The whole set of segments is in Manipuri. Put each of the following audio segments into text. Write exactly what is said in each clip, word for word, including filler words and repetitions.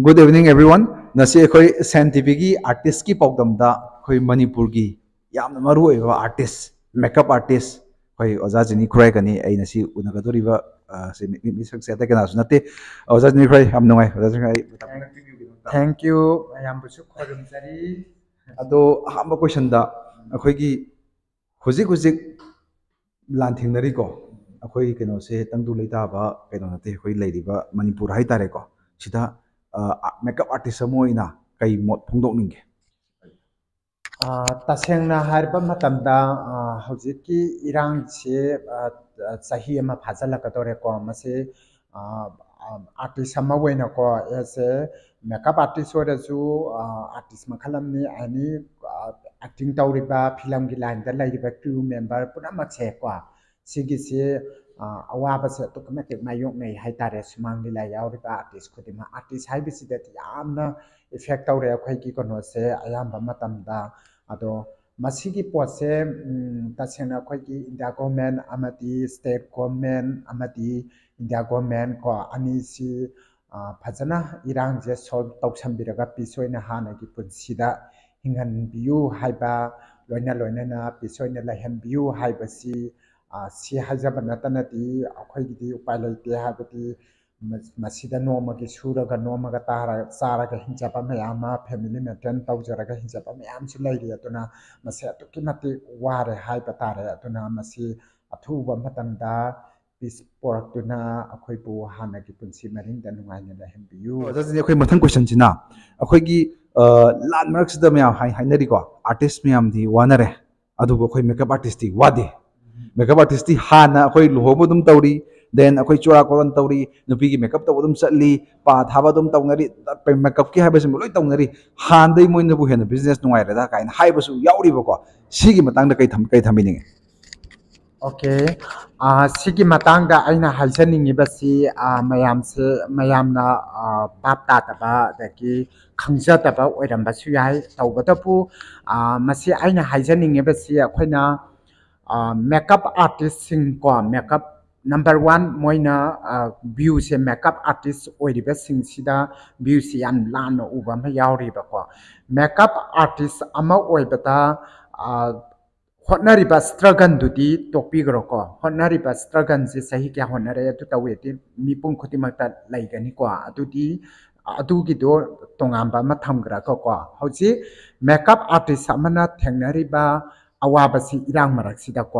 Good evening, everyone. ꯉꯁꯤ ꯑꯩꯈꯣꯏ ꯁꯦꯟ ꯇꯤꯚꯤꯒꯤ ꯑꯥꯔꯇꯤꯁꯀꯤ ꯄꯥꯎꯗꯝꯗ ꯑꯩꯈꯣꯏ ꯃꯅꯤꯄꯨꯔꯒꯤ ꯌꯥꯝꯅ ꯃꯔꯨ ꯑꯣꯏꯕ ꯑꯥꯔꯇꯤꯁ, ꯃꯦꯀꯞ ꯑꯥꯔꯇꯤꯁ, ꯑꯩꯈꯣꯏ ꯑꯣꯖꯥ ꯖꯤꯅꯤ ꯈꯨꯔꯥꯏꯀꯅꯤ ꯑꯩ ꯉꯁꯤ ꯎꯅꯒꯗꯧꯔꯤꯕ, ꯑ, ꯁꯤ ꯃꯤ-, ꯃꯤ-, ꯃꯤꯁꯛꯁꯦ ꯑꯇꯩ ꯀꯅꯥꯁꯨ ꯅꯠꯇꯦ꯫ ꯑꯣꯖꯥ ꯖꯤꯅꯤ ꯈꯨꯔꯥꯏ, ꯌꯥꯝ ꯅꯨꯡꯉꯥꯏ꯫ ꯑꯣꯖꯥ ꯖꯤꯅꯤ ꯈꯨꯔꯥꯏ, ꯃꯇꯝ ꯈꯔ ꯄꯤꯕꯤꯌꯨ꯫ Thank you, ꯃꯌꯥꯝꯕꯨꯁꯨ ꯈꯣꯏꯔꯨꯝꯖꯔꯤ꯫ ꯑꯗꯣ ꯑꯍꯥꯟꯕ ꯀꯣꯏꯁꯟꯗ ꯑꯩꯈꯣꯏꯒꯤ ꯍꯧꯖꯤꯛ ꯍꯧꯖꯤꯛ ꯂꯥꯟ ꯊꯦꯡꯅꯔꯤꯀꯣ, ꯑꯩꯈꯣꯏ ꯀꯩꯅꯣꯁꯦ ꯇꯪꯗꯨ ꯂꯩꯇꯥꯕ ꯀꯩꯅꯣ ꯅꯠꯇꯦ, ꯑꯩꯈꯣꯏ ꯂꯩꯔꯤꯕ ꯃꯅꯤꯄꯨꯔ ꯍꯥꯏꯇꯥꯔꯦꯀꯣ, ꯁꯤꯗ, ꯑ, ꯃꯦꯀꯞ ꯑꯥꯔꯇꯤꯁ ꯑꯃ ꯑꯣꯏꯅ ꯀꯩ ꯃꯣꯠ ꯐꯣꯡꯗꯣꯛꯅꯤꯡꯒꯦ? ꯑ, ꯇꯁꯦꯡꯅ ꯍꯥꯏꯔꯕ ꯃꯇꯝꯗ, ꯑ, ꯍꯧꯖꯤꯛꯀꯤ ꯏꯔꯥꯡꯁꯦ, ꯑ, ꯑ, ꯆꯍꯤ ꯑꯃ ꯐꯥꯖꯤꯜꯂꯛꯀꯗꯧꯔꯦꯀꯣ꯫ ꯃꯁꯤ, ꯑ, ꯑ, ꯑꯥꯔꯇꯤꯁ ꯑꯃ ꯑꯣꯏꯅꯀꯣ, as a ꯃꯦꯀꯞ ꯑꯥꯔꯇꯤꯁ ꯑꯣꯏꯔꯁꯨ, ꯑ, ꯑꯥꯔꯇꯤꯁ ꯃꯈꯜ ꯑꯃꯅꯤ, ꯑꯦꯅꯤ, ꯑ, ꯑꯦꯛꯇꯤꯡ ꯇꯧꯔꯤꯕ, ꯐꯤꯂꯝꯒꯤ ꯂꯥꯏꯟꯗ ꯂꯩꯔꯤꯕ ꯀ꯭ꯔꯤꯎ ꯃꯦꯝꯕꯔ ꯄꯨꯝꯅꯃꯛꯁꯦꯀꯣ, ꯁꯤꯒꯤꯁꯤ, ꯑ, ꯑꯋꯥꯕꯁꯦ ꯑꯗꯨꯛꯀꯤ ꯃꯇꯤꯛ ꯃꯥꯌꯣꯛꯅꯩ ꯍꯥꯏꯇꯥꯔꯦ, ꯁꯨꯃꯥꯡ ꯂꯤꯂꯥ ꯌꯥꯎꯔꯤꯕ ꯑꯥꯔꯇꯤꯁ ꯈꯨꯗꯤꯡꯃꯛ꯫ ꯑꯥꯔꯇꯤꯁ ꯍꯥꯏꯕꯁꯤꯗꯗꯤ ꯌꯥꯝꯅ ꯏꯐꯦꯛ ꯇꯧꯔꯦ ꯑꯩꯈꯣꯏꯒꯤ ꯀꯩꯅꯣꯁꯦ ꯑꯌꯥꯝꯕ ꯃꯇꯝꯗ꯫ ꯑꯗꯣ ꯃꯁꯤꯒꯤ ꯄꯣꯠꯁꯦ, ꯎꯝ, ꯇꯁꯦꯡꯅ ꯑꯩꯈꯣꯏꯒꯤ ꯏꯟꯗꯤꯌꯥ ꯒꯣꯔꯃꯦꯟ ꯑꯃꯗꯤ ꯁ꯭ꯇꯦꯠ ꯒꯣꯔꯃꯦꯟ ꯑꯃꯗꯤ ꯏꯟꯗꯤꯌꯥ ꯒꯣꯔꯃꯦꯟ ꯀꯣ, ꯑꯅꯤꯁꯤ, ꯑ, ꯐꯖꯅ ꯏꯔꯥꯡꯁꯦ ꯁꯣꯜꯕ ꯇꯧꯁꯟꯕꯤꯔꯒ ꯄꯤꯁ ꯑꯣꯏꯅ ꯍꯥꯟꯅꯒꯤ ꯄꯨꯟꯁꯤꯗ ꯍꯤꯡꯍꯟꯕꯤꯌꯨ ꯍꯥꯏꯕ, ꯂꯣꯏꯅ ꯂꯣꯏꯅꯅ ꯄꯤꯁ ꯑꯣꯏꯅ ꯂꯩꯍꯟꯕꯤꯌꯨ ꯍꯥꯏꯕꯁꯤ, ꯑ, ꯁꯤ ꯍꯥꯏꯖꯕ ꯅꯠꯇꯅꯗꯤ ꯑꯩꯈꯣꯏꯒꯤꯗꯤ ꯎꯄꯥꯏ ꯂꯩꯇꯦ꯫ ꯍꯥꯏꯕꯗꯤ ꯃ-, ꯃꯁꯤꯗ ꯅꯣꯡꯃꯒꯤ ꯁꯨꯔꯒ ꯅꯣꯝꯃꯒ ꯇꯥꯔ-, ꯆꯥꯔꯒ ꯍꯤꯡꯖꯕ ꯃꯌꯥꯝ ꯑꯃ, ꯐꯦꯃꯤꯂꯤ ꯃꯦꯟꯇꯦꯟ ꯇꯧꯖꯔꯒ ꯍꯤꯡꯖꯕ ꯃꯌꯥꯝꯁꯨ ꯂꯩꯔꯤ꯫ ꯑꯗꯨꯅ ꯃꯁꯤ ꯑꯗꯨꯛꯀꯤ ꯃꯇꯤꯛ ꯋꯥꯔꯦ ꯍꯥꯏꯕ ꯇꯥꯔꯦ꯫ ꯑꯗꯨꯅ ꯃꯁꯤ ꯑꯊꯨꯕ ꯃꯇꯝꯗ ꯄꯤꯁ ꯄꯣꯔꯛꯇꯨꯅ ꯑꯩꯈꯣꯏꯕꯨ ꯍꯥꯟꯅꯒꯤ ꯄꯨꯟꯁꯤ ꯃꯔꯤꯡꯗ ꯅꯨꯡꯉꯥꯏꯅ ꯂꯩꯍꯟꯕꯤꯌꯨ꯫ ꯑꯣꯖꯥ ꯖꯤꯅꯤ, ꯑꯩꯈꯣꯏ ꯃꯊꯪ ꯀꯣꯏꯁꯟꯁꯤꯅ ꯑꯩꯈꯣꯏꯒꯤ, ꯑ, ꯂꯥꯟ ꯃꯔꯛꯁꯤꯗ ꯃꯌꯥꯝ ꯍꯥꯏ-, ꯍꯥꯏꯅꯔꯤꯀꯣ, ꯑꯥꯔꯇꯤꯁ ꯃꯌꯥꯝꯗꯤ ꯋꯥꯅꯔꯦ, ꯑꯗꯨꯕꯨ ꯑꯩꯈꯣꯏ ꯃꯦꯀꯞ ꯑꯥꯔꯇꯤꯁꯇꯤ ꯋꯥꯗꯦ꯫ ꯃꯦꯀꯞ ꯑꯥꯔꯇꯤꯁꯇꯤ ꯍꯥꯟꯅ ꯑꯩꯈꯣꯏ ꯂꯨꯍꯣꯡꯕ ꯑꯗꯨꯝ ꯇꯧꯔꯤ, then ꯑꯩꯈꯣꯏ ꯆꯨꯔꯥꯀꯣꯔꯣꯟ ꯇꯧꯔꯤ, ꯅꯨꯄꯤꯒꯤ ꯃꯦꯀꯞ ꯇꯧꯕ ꯑꯗꯨꯝ ꯆꯠꯂꯤ, ꯄꯥ ꯊꯥꯕ ꯑꯗꯨꯝ ꯇꯧꯅꯔꯤ, ꯃꯦꯀꯞꯀꯤ ꯍꯥꯏꯕꯁꯤꯃ ꯂꯣꯏ ꯇꯧꯅꯔꯤ꯫ ꯍꯥꯟꯅꯗꯩ ꯃꯣꯏꯅꯕꯨ ꯍꯦꯟꯅ ꯕꯤꯖꯤꯅꯦꯁ ꯅꯨꯡꯉꯥꯏꯔꯦꯗ ꯀꯥꯏꯅ ꯍꯥꯏꯕꯁꯨ ꯌꯥꯎꯔꯤꯕꯀꯣ꯫ ꯁꯤꯒꯤ ꯃꯇꯥꯡꯗ ꯀꯩ ꯊꯝ-, ꯀꯩ ꯊꯝꯕꯤꯅꯤꯡꯉꯤ? ꯑꯣꯀꯦ꯫ ꯑꯥ, ꯁꯤꯒꯤ ꯃꯇꯥꯡꯗ ꯑꯩꯅ ꯍꯥꯏꯖꯅꯤꯡꯉꯤꯕꯁꯤ, ꯑꯥ, ꯃꯌꯥꯝꯁꯦ, ꯃꯌꯥꯝꯅ, ꯑꯥ, ꯚꯥꯞ ꯇꯥꯗꯕ ꯑꯗꯒꯤ ꯈꯪꯖꯗꯕ ꯑꯣꯏꯔꯝꯕꯁꯨ ꯌꯥꯏ꯫ ꯇꯧꯕꯇꯕꯨ, ꯑꯥ, ꯃꯁꯤ ꯑꯩꯅ ꯍꯥꯏꯖꯅꯤꯡꯉꯤꯕꯁꯤ ꯑꯩꯈꯣꯏꯅ, ꯑꯥ, ꯃꯦꯀꯞ ꯑꯥꯔꯇꯤꯁꯁꯤꯡ ꯀꯣ, ꯃꯦꯀꯞ Number one, ꯃꯣꯏꯅ ꯚ꯭ꯌꯨꯁꯦ, ꯃꯦꯀꯞ ꯑꯥꯔꯇꯤꯁ ꯑꯣꯏꯔꯤꯕꯁꯤꯡꯁꯤꯗ ꯚ꯭ꯌꯨꯁꯦ ꯌꯥꯝ ꯂꯥꯟꯅ ꯎꯕ ꯑꯃ ꯌꯥꯎꯔꯤꯕꯀꯣ꯫ ꯃꯦꯀꯞ ꯑꯥꯔꯇꯤꯁ ꯑꯃ ꯑꯣꯏꯕꯗ ꯍꯣꯠꯅꯔꯤꯕ ꯁ꯭ꯇ꯭ꯔꯒꯟꯗꯨꯗꯤ ꯇꯣꯛꯄꯤꯈ꯭ꯔꯣꯀꯣ꯫ ꯍꯣꯠꯅꯔꯤꯕ ꯁ꯭ꯇ꯭ꯔꯒꯟꯁꯦ ꯆꯍꯤ ꯀꯌꯥ ꯍꯣꯠꯅꯔꯦ, ꯑꯗꯨ ꯇꯧꯋꯦꯗꯤ ꯃꯤꯄꯨꯝ ꯈꯨꯗꯤꯡꯃꯛꯇ ꯂꯩꯒꯅꯤꯀꯣ꯫ ꯑꯗꯨꯗꯤ ꯑꯗꯨꯒꯤꯗꯣ ꯇꯣꯉꯥꯟꯕ ꯑꯃ ꯊꯝꯈ꯭ꯔꯒꯀꯣ, ꯍꯧꯖꯤꯛ ꯃꯦꯀꯞ ꯑꯥꯔꯇꯤꯁ ꯑꯃꯅ ꯊꯦꯡꯅꯔꯤꯕ ꯑꯋꯥꯕꯁꯤ ꯏꯔꯥꯡ ꯃꯔꯛꯁꯤꯗꯀꯣ,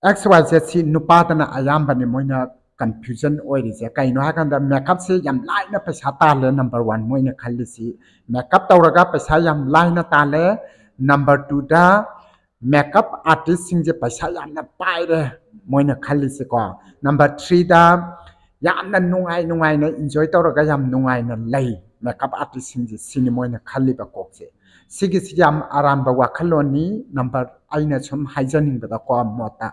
ꯑꯦꯛꯁ ꯋꯥꯏ ꯖꯦꯠꯁꯤ ꯅꯨꯄꯥꯗꯅ ꯑꯌꯥꯝꯕꯅꯤ ꯃꯣꯏꯅ ꯀꯟꯐ꯭ꯌꯨꯖꯟ ꯑꯣꯏꯔꯤꯁꯦ꯫ ꯀꯩꯅꯣ ꯍꯥꯏꯀꯥꯟꯗ ꯃꯦꯀꯞꯁꯦ ꯌꯥꯝ ꯂꯥꯏꯅ ꯄꯩꯁꯥ ꯇꯥꯜꯂꯦ, ꯅꯝꯕꯔ ꯋꯥꯟ ꯃꯣꯏꯅ ꯈꯜꯂꯤꯁꯤ꯫ ꯃꯦꯀꯞ ꯇꯧꯔꯒ ꯄꯩꯁꯥ ꯌꯥꯝ ꯂꯥꯏꯅ ꯇꯥꯜꯂꯦ꯫ ꯅꯝꯕꯔ ꯇꯨꯗ ꯃꯦꯀꯞ ꯑꯥꯔꯇꯤꯁꯁꯤꯡꯁꯦ ꯄꯩꯁꯥ ꯌꯥꯝꯅ ꯄꯥꯏꯔꯦ ꯃꯣꯏꯅ ꯈꯜꯂꯤꯁꯦꯀꯣ꯫ ꯅꯝꯕꯔ ꯊ꯭ꯔꯤꯗ ꯌꯥꯝꯅ ꯅꯨꯡꯉꯥꯏ ꯅꯨꯡꯉꯥꯏꯅ ꯏꯟꯖꯣꯏ ꯇꯧꯔꯒ ꯌꯥꯝ ꯅꯨꯡꯉꯥꯏꯅ ꯂꯩ ꯃꯦꯀꯞ ꯑꯥꯔꯇꯤꯁꯁꯤꯡꯁꯦ, ꯁꯤꯅꯤ ꯃꯣꯏꯅ ꯈꯜꯂꯤꯕ ꯀꯣꯛꯁꯦ꯫ ꯁꯤꯒꯤꯁꯤ ꯌꯥꯝ ꯑꯔꯥꯟꯕ ꯋꯥꯈꯜꯂꯣꯟꯅꯤ꯫ ꯅꯝꯕꯔ, ꯑꯩꯅ ꯁꯨꯝ ꯍꯥꯏꯖꯅꯤꯡꯕꯗꯀꯣ, ꯃꯣꯠꯇ,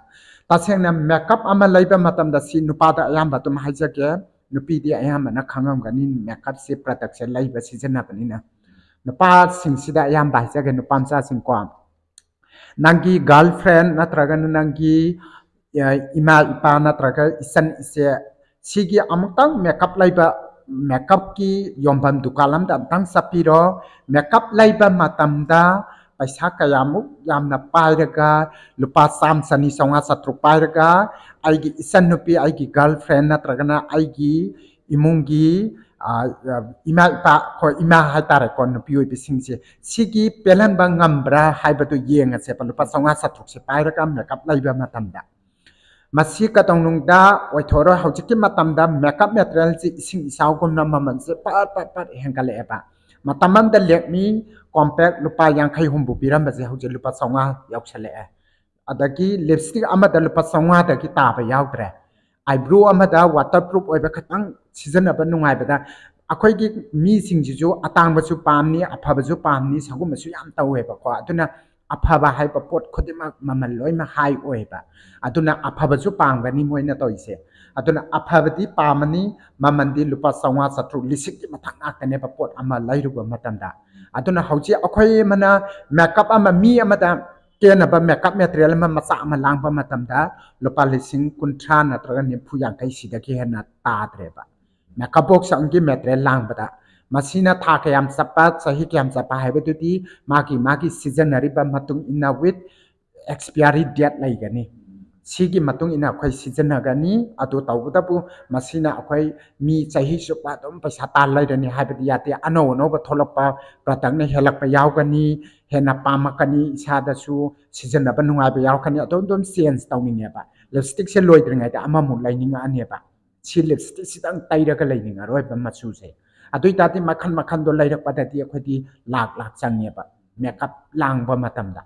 ꯇꯁꯦꯡꯅ ꯃꯦꯀꯞ ꯑꯃ ꯂꯩꯕ ꯃꯇꯝꯗ, ꯁꯤ ꯅꯨꯄꯥꯗ ꯑꯌꯥꯝꯕ ꯑꯗꯨꯝ ꯍꯥꯏꯖꯒꯦ, ꯅꯨꯄꯤꯗꯤ ꯑꯌꯥꯝꯕꯅ ꯈꯪꯉꯝꯒꯅꯤ ꯃꯦꯀꯞꯁꯤ ꯄ꯭ꯔꯗꯛꯁꯦ ꯂꯩꯕ, ꯁꯤꯖꯤꯟꯅꯕꯅꯤꯅ꯫ ꯅꯨꯄꯥꯁꯤꯡꯁꯤꯗ ꯑꯌꯥꯝꯕ ꯍꯥꯏꯖꯒꯦ, ꯅꯨꯄꯥ ꯃꯆꯥꯁꯤꯡꯀꯣ, ꯅꯪꯒꯤ ꯒꯔꯜ ꯐ꯭ꯔꯦꯟ ꯅꯠꯇ꯭ꯔꯒꯅ ꯅꯪꯒꯤ, ꯑ, ꯏꯃꯥ ꯏꯄꯥ ꯅꯠꯇ꯭ꯔꯒ ꯏꯆꯟ ꯏꯆꯦ, ꯁꯤꯒꯤ ꯑꯃꯨꯛꯇꯪ ꯃꯦꯀꯞ ꯂꯩꯕ, ꯃꯦꯀꯞꯀꯤ ꯌꯣꯟꯐꯝ ꯗꯨꯀꯥꯟ ꯑꯝꯗ ꯑꯃꯨꯛꯇꯪ ꯆꯠꯄꯤꯔꯣ꯫ ꯃꯦꯀꯞ ꯂꯩꯕ ꯃꯇꯝꯗ ꯄꯩꯁꯥ ꯀꯌꯥꯃꯨꯛ ꯌꯥꯝꯅ ꯄꯥꯏꯔꯒ, ꯂꯨꯄꯥ ꯆꯥꯝꯃ, ꯆꯅꯤ, ꯆꯥꯝꯃꯉꯥ, ꯆꯥꯇ꯭ꯔꯨꯛ ꯄꯥꯏꯔꯒ, ꯑꯩꯒꯤ ꯏꯆꯟꯅꯨꯄꯤ, ꯑꯩꯒꯤ ꯒꯔꯜ ꯐ꯭ꯔꯦꯟ ꯅꯠꯇ꯭ꯔꯒꯅ ꯑꯩꯒꯤ ꯏꯃꯨꯡꯒꯤ, ꯑ, ꯑ, ꯏꯃꯥ ꯏꯄꯥ, ꯍꯣꯏ, ꯏꯃꯥ ꯍꯥꯏꯇꯥꯔꯦꯀꯣ, ꯅꯨꯄꯤ ꯑꯣꯏꯕꯤꯁꯤꯡꯁꯦ, ꯁꯤꯒꯤ ꯄꯦꯜꯍꯟꯕ ꯉꯝꯕ꯭ꯔꯥ ꯍꯥꯏꯕꯗꯨ ꯌꯦꯡꯉꯁꯦꯕ꯫ ꯂꯨꯄꯥ ꯆꯥꯝꯃꯉꯥ, ꯆꯥꯇ꯭ꯔꯨꯛꯁꯦ ꯄꯥꯏꯔꯒ ꯃꯦꯀꯞ ꯂꯩꯕ ꯃꯇꯝꯗ, ꯃꯁꯤ ꯀꯩꯗꯧꯅꯨꯡꯗ ꯑꯣꯏꯊꯣꯛꯑꯔꯣꯏ꯫ ꯍꯧꯖꯤꯛꯀꯤ ꯃꯇꯝꯗ ꯃꯦꯀꯞ ꯃꯦꯇꯔꯤꯌꯦꯜꯁꯤ ꯏꯁꯤꯡ ꯏꯆꯥꯎꯒꯨꯝꯅ ꯃꯃꯜꯁꯦ ꯄꯠ ꯄꯠ ꯄꯠ ꯍꯦꯟꯒꯠꯂꯛꯑꯦꯕ꯫ ꯃꯇꯝ ꯑꯃꯗ ꯂꯦꯛꯃꯤ ꯀꯣꯝꯄꯦꯛ ꯂꯨꯄꯥ ꯌꯥꯡꯈꯩ ꯍꯨꯝꯐꯨ ꯄꯤꯔꯝꯕꯁꯦ ꯍꯧꯖꯤꯛ ꯂꯨꯄꯥ ꯆꯥꯝꯃꯉꯥ ꯌꯧꯁꯜꯂꯛꯑꯦ꯫ ꯑꯗꯒꯤ ꯂꯤꯞꯁꯇꯤꯛ ꯑꯃꯗ ꯂꯨꯄꯥ ꯆꯥꯝꯃꯉꯥꯗꯒꯤ ꯇꯥꯕ ꯌꯥꯎꯗ꯭ꯔꯦ꯫ ꯑꯥꯏꯕ꯭ꯔꯣ ꯑꯃꯗ ꯋꯥꯇꯔ ꯄ꯭ꯔꯨꯐ ꯑꯣꯏꯕ ꯈꯇꯪ ꯁꯤꯖꯤꯟꯅꯕ ꯅꯨꯡꯉꯥꯏꯕꯗ, ꯑꯩꯈꯣꯏꯒꯤ ꯃꯤꯁꯤꯡꯁꯤꯁꯨ ꯑꯇꯥꯡꯕꯁꯨ ꯄꯥꯝꯅꯤ, ꯑꯐꯕꯁꯨ ꯄꯥꯝꯅꯤ, ꯁꯒꯨꯝꯕꯁꯨ ꯌꯥꯝ ꯇꯧꯋꯦꯕꯀꯣ꯫ ꯑꯗꯨꯅ ꯑꯐꯕ ꯍꯥꯏꯕ ꯄꯣꯠ ꯈꯨꯗꯤꯡꯃꯛ ꯃꯃꯜ ꯂꯣꯏꯅ ꯍꯥꯏ ꯑꯣꯏꯌꯦꯕ꯫ ꯑꯗꯨꯅ ꯑꯐꯕꯁꯨ ꯄꯥꯝꯒꯅꯤ ꯃꯣꯏꯅ ꯇꯧꯔꯤꯁꯦ꯫ ꯑꯗꯨꯅ ꯑꯐꯕꯗꯤ ꯄꯥꯝꯃꯅꯤ, ꯃꯃꯜꯗꯤ ꯂꯨꯄꯥ ꯆꯥꯝꯃꯉꯥ, ꯆꯥꯇ꯭ꯔꯨꯛ, ꯂꯤꯁꯤꯡꯒꯤ ꯃꯊꯛ ꯉꯥꯛꯇꯅꯦꯕ ꯄꯣꯠ ꯑꯃ ꯂꯩꯔꯨꯕ ꯃꯇꯝꯗ꯫ ꯑꯗꯨꯅ ꯍꯧꯖꯤꯛ ꯑꯩꯈꯣꯏ ꯑꯃꯅ ꯃꯦꯀꯞ ꯑꯃ ꯃꯤ ꯑꯃꯗ ꯀꯦꯅꯕ ꯃꯦꯀꯞ ꯃꯦꯇꯔꯤꯌꯦꯜ ꯑꯃ ꯃꯆꯥ ꯑꯃ ꯂꯥꯡꯕ ꯃꯇꯝꯗ ꯂꯨꯄꯥ ꯂꯤꯁꯤꯡ ꯀꯨꯟꯊ꯭ꯔꯥ ꯅꯠꯇ꯭ꯔꯒ ꯅꯤꯐꯨ ꯌꯥꯡꯈꯩ ꯁꯤꯗꯒꯤ ꯍꯦꯟꯅ ꯇꯥꯗ꯭ꯔꯦꯕ꯫ ꯃꯦꯀꯞ ꯕꯣꯛꯁ ꯑꯃꯒꯤ ꯃꯦꯇꯔꯤꯌꯦꯜ ꯂꯥꯡꯕꯗ ꯃꯁꯤꯅ ꯊꯥ ꯀꯌꯥꯝ ꯆꯠꯄ, ꯆꯍꯤ ꯀꯌꯥꯝ ꯆꯠꯄ ꯍꯥꯏꯕꯗꯨꯗꯤ ꯃꯥꯒꯤ ꯃꯥꯒꯤ ꯁꯤꯖꯤꯟꯅꯔꯤꯕ ꯃꯇꯨꯡ ꯏꯟꯅ with expiry date ꯂꯩꯒꯅꯤ꯫ ꯁꯤꯒꯤ ꯃꯇꯨꯡ ꯏꯟꯅ ꯑꯩꯈꯣꯏ ꯁꯤꯖꯤꯟꯅꯒꯅꯤ꯫ ꯑꯗꯨ ꯇꯧꯕꯇꯕꯨ ꯃꯁꯤꯅ ꯑꯩꯈꯣꯏ ꯃꯤ ꯆꯍꯤ ꯆꯨꯞꯄ ꯑꯗꯨꯝ ꯄꯩꯁꯥ ꯇꯥꯟ ꯂꯩꯔꯅꯤ ꯍꯥꯏꯕꯗꯤ ꯌꯥꯗꯦ꯫ ꯑꯅꯧ ꯑꯅꯧꯕ ꯊꯣꯛꯂꯛꯄ ꯄ꯭ꯔꯗꯛꯅ ꯍꯦꯜꯂꯛꯄ ꯌꯥꯎꯒꯅꯤ, ꯍꯦꯟꯅ ꯄꯥꯝꯃꯛꯀꯅꯤ, ꯏꯁꯥꯗꯁꯨ ꯁꯤꯖꯤꯟꯅꯕ ꯅꯨꯡꯉꯥꯏꯕ ꯌꯥꯎꯔꯛꯀꯅꯤ꯫ ꯑꯗꯨꯝ ꯑꯗꯨꯝ ꯆꯦꯟꯖ ꯇꯧꯅꯤꯡꯉꯦꯕ꯫ ꯂꯤꯞꯁꯇꯤꯛꯁꯦ ꯂꯣꯏꯗ꯭ꯔꯤꯉꯩꯗ ꯑꯃꯃꯨꯛ ꯂꯩꯅꯤꯡꯉꯛꯑꯅꯦꯕ꯫ ꯁꯤ ꯂꯤꯞꯁꯇꯤꯛꯁꯤꯗꯪ ꯇꯩꯔꯒ ꯂꯩꯅꯤꯡꯉꯔꯣꯏꯕ ꯃꯆꯨꯁꯦ꯫ ꯑꯗꯨ ꯑꯣꯏ ꯇꯥꯔꯗꯤ ꯃꯈꯟ ꯃꯈꯟꯗꯣ ꯂꯩꯔꯛꯄꯗꯗꯤ ꯑꯩꯈꯣꯏꯗꯤ ꯂꯥꯛ ꯂꯥꯛ ꯆꯪꯉꯦꯕ ꯃꯦꯀꯞ ꯂꯥꯡꯕ ꯃꯇꯝꯗ꯫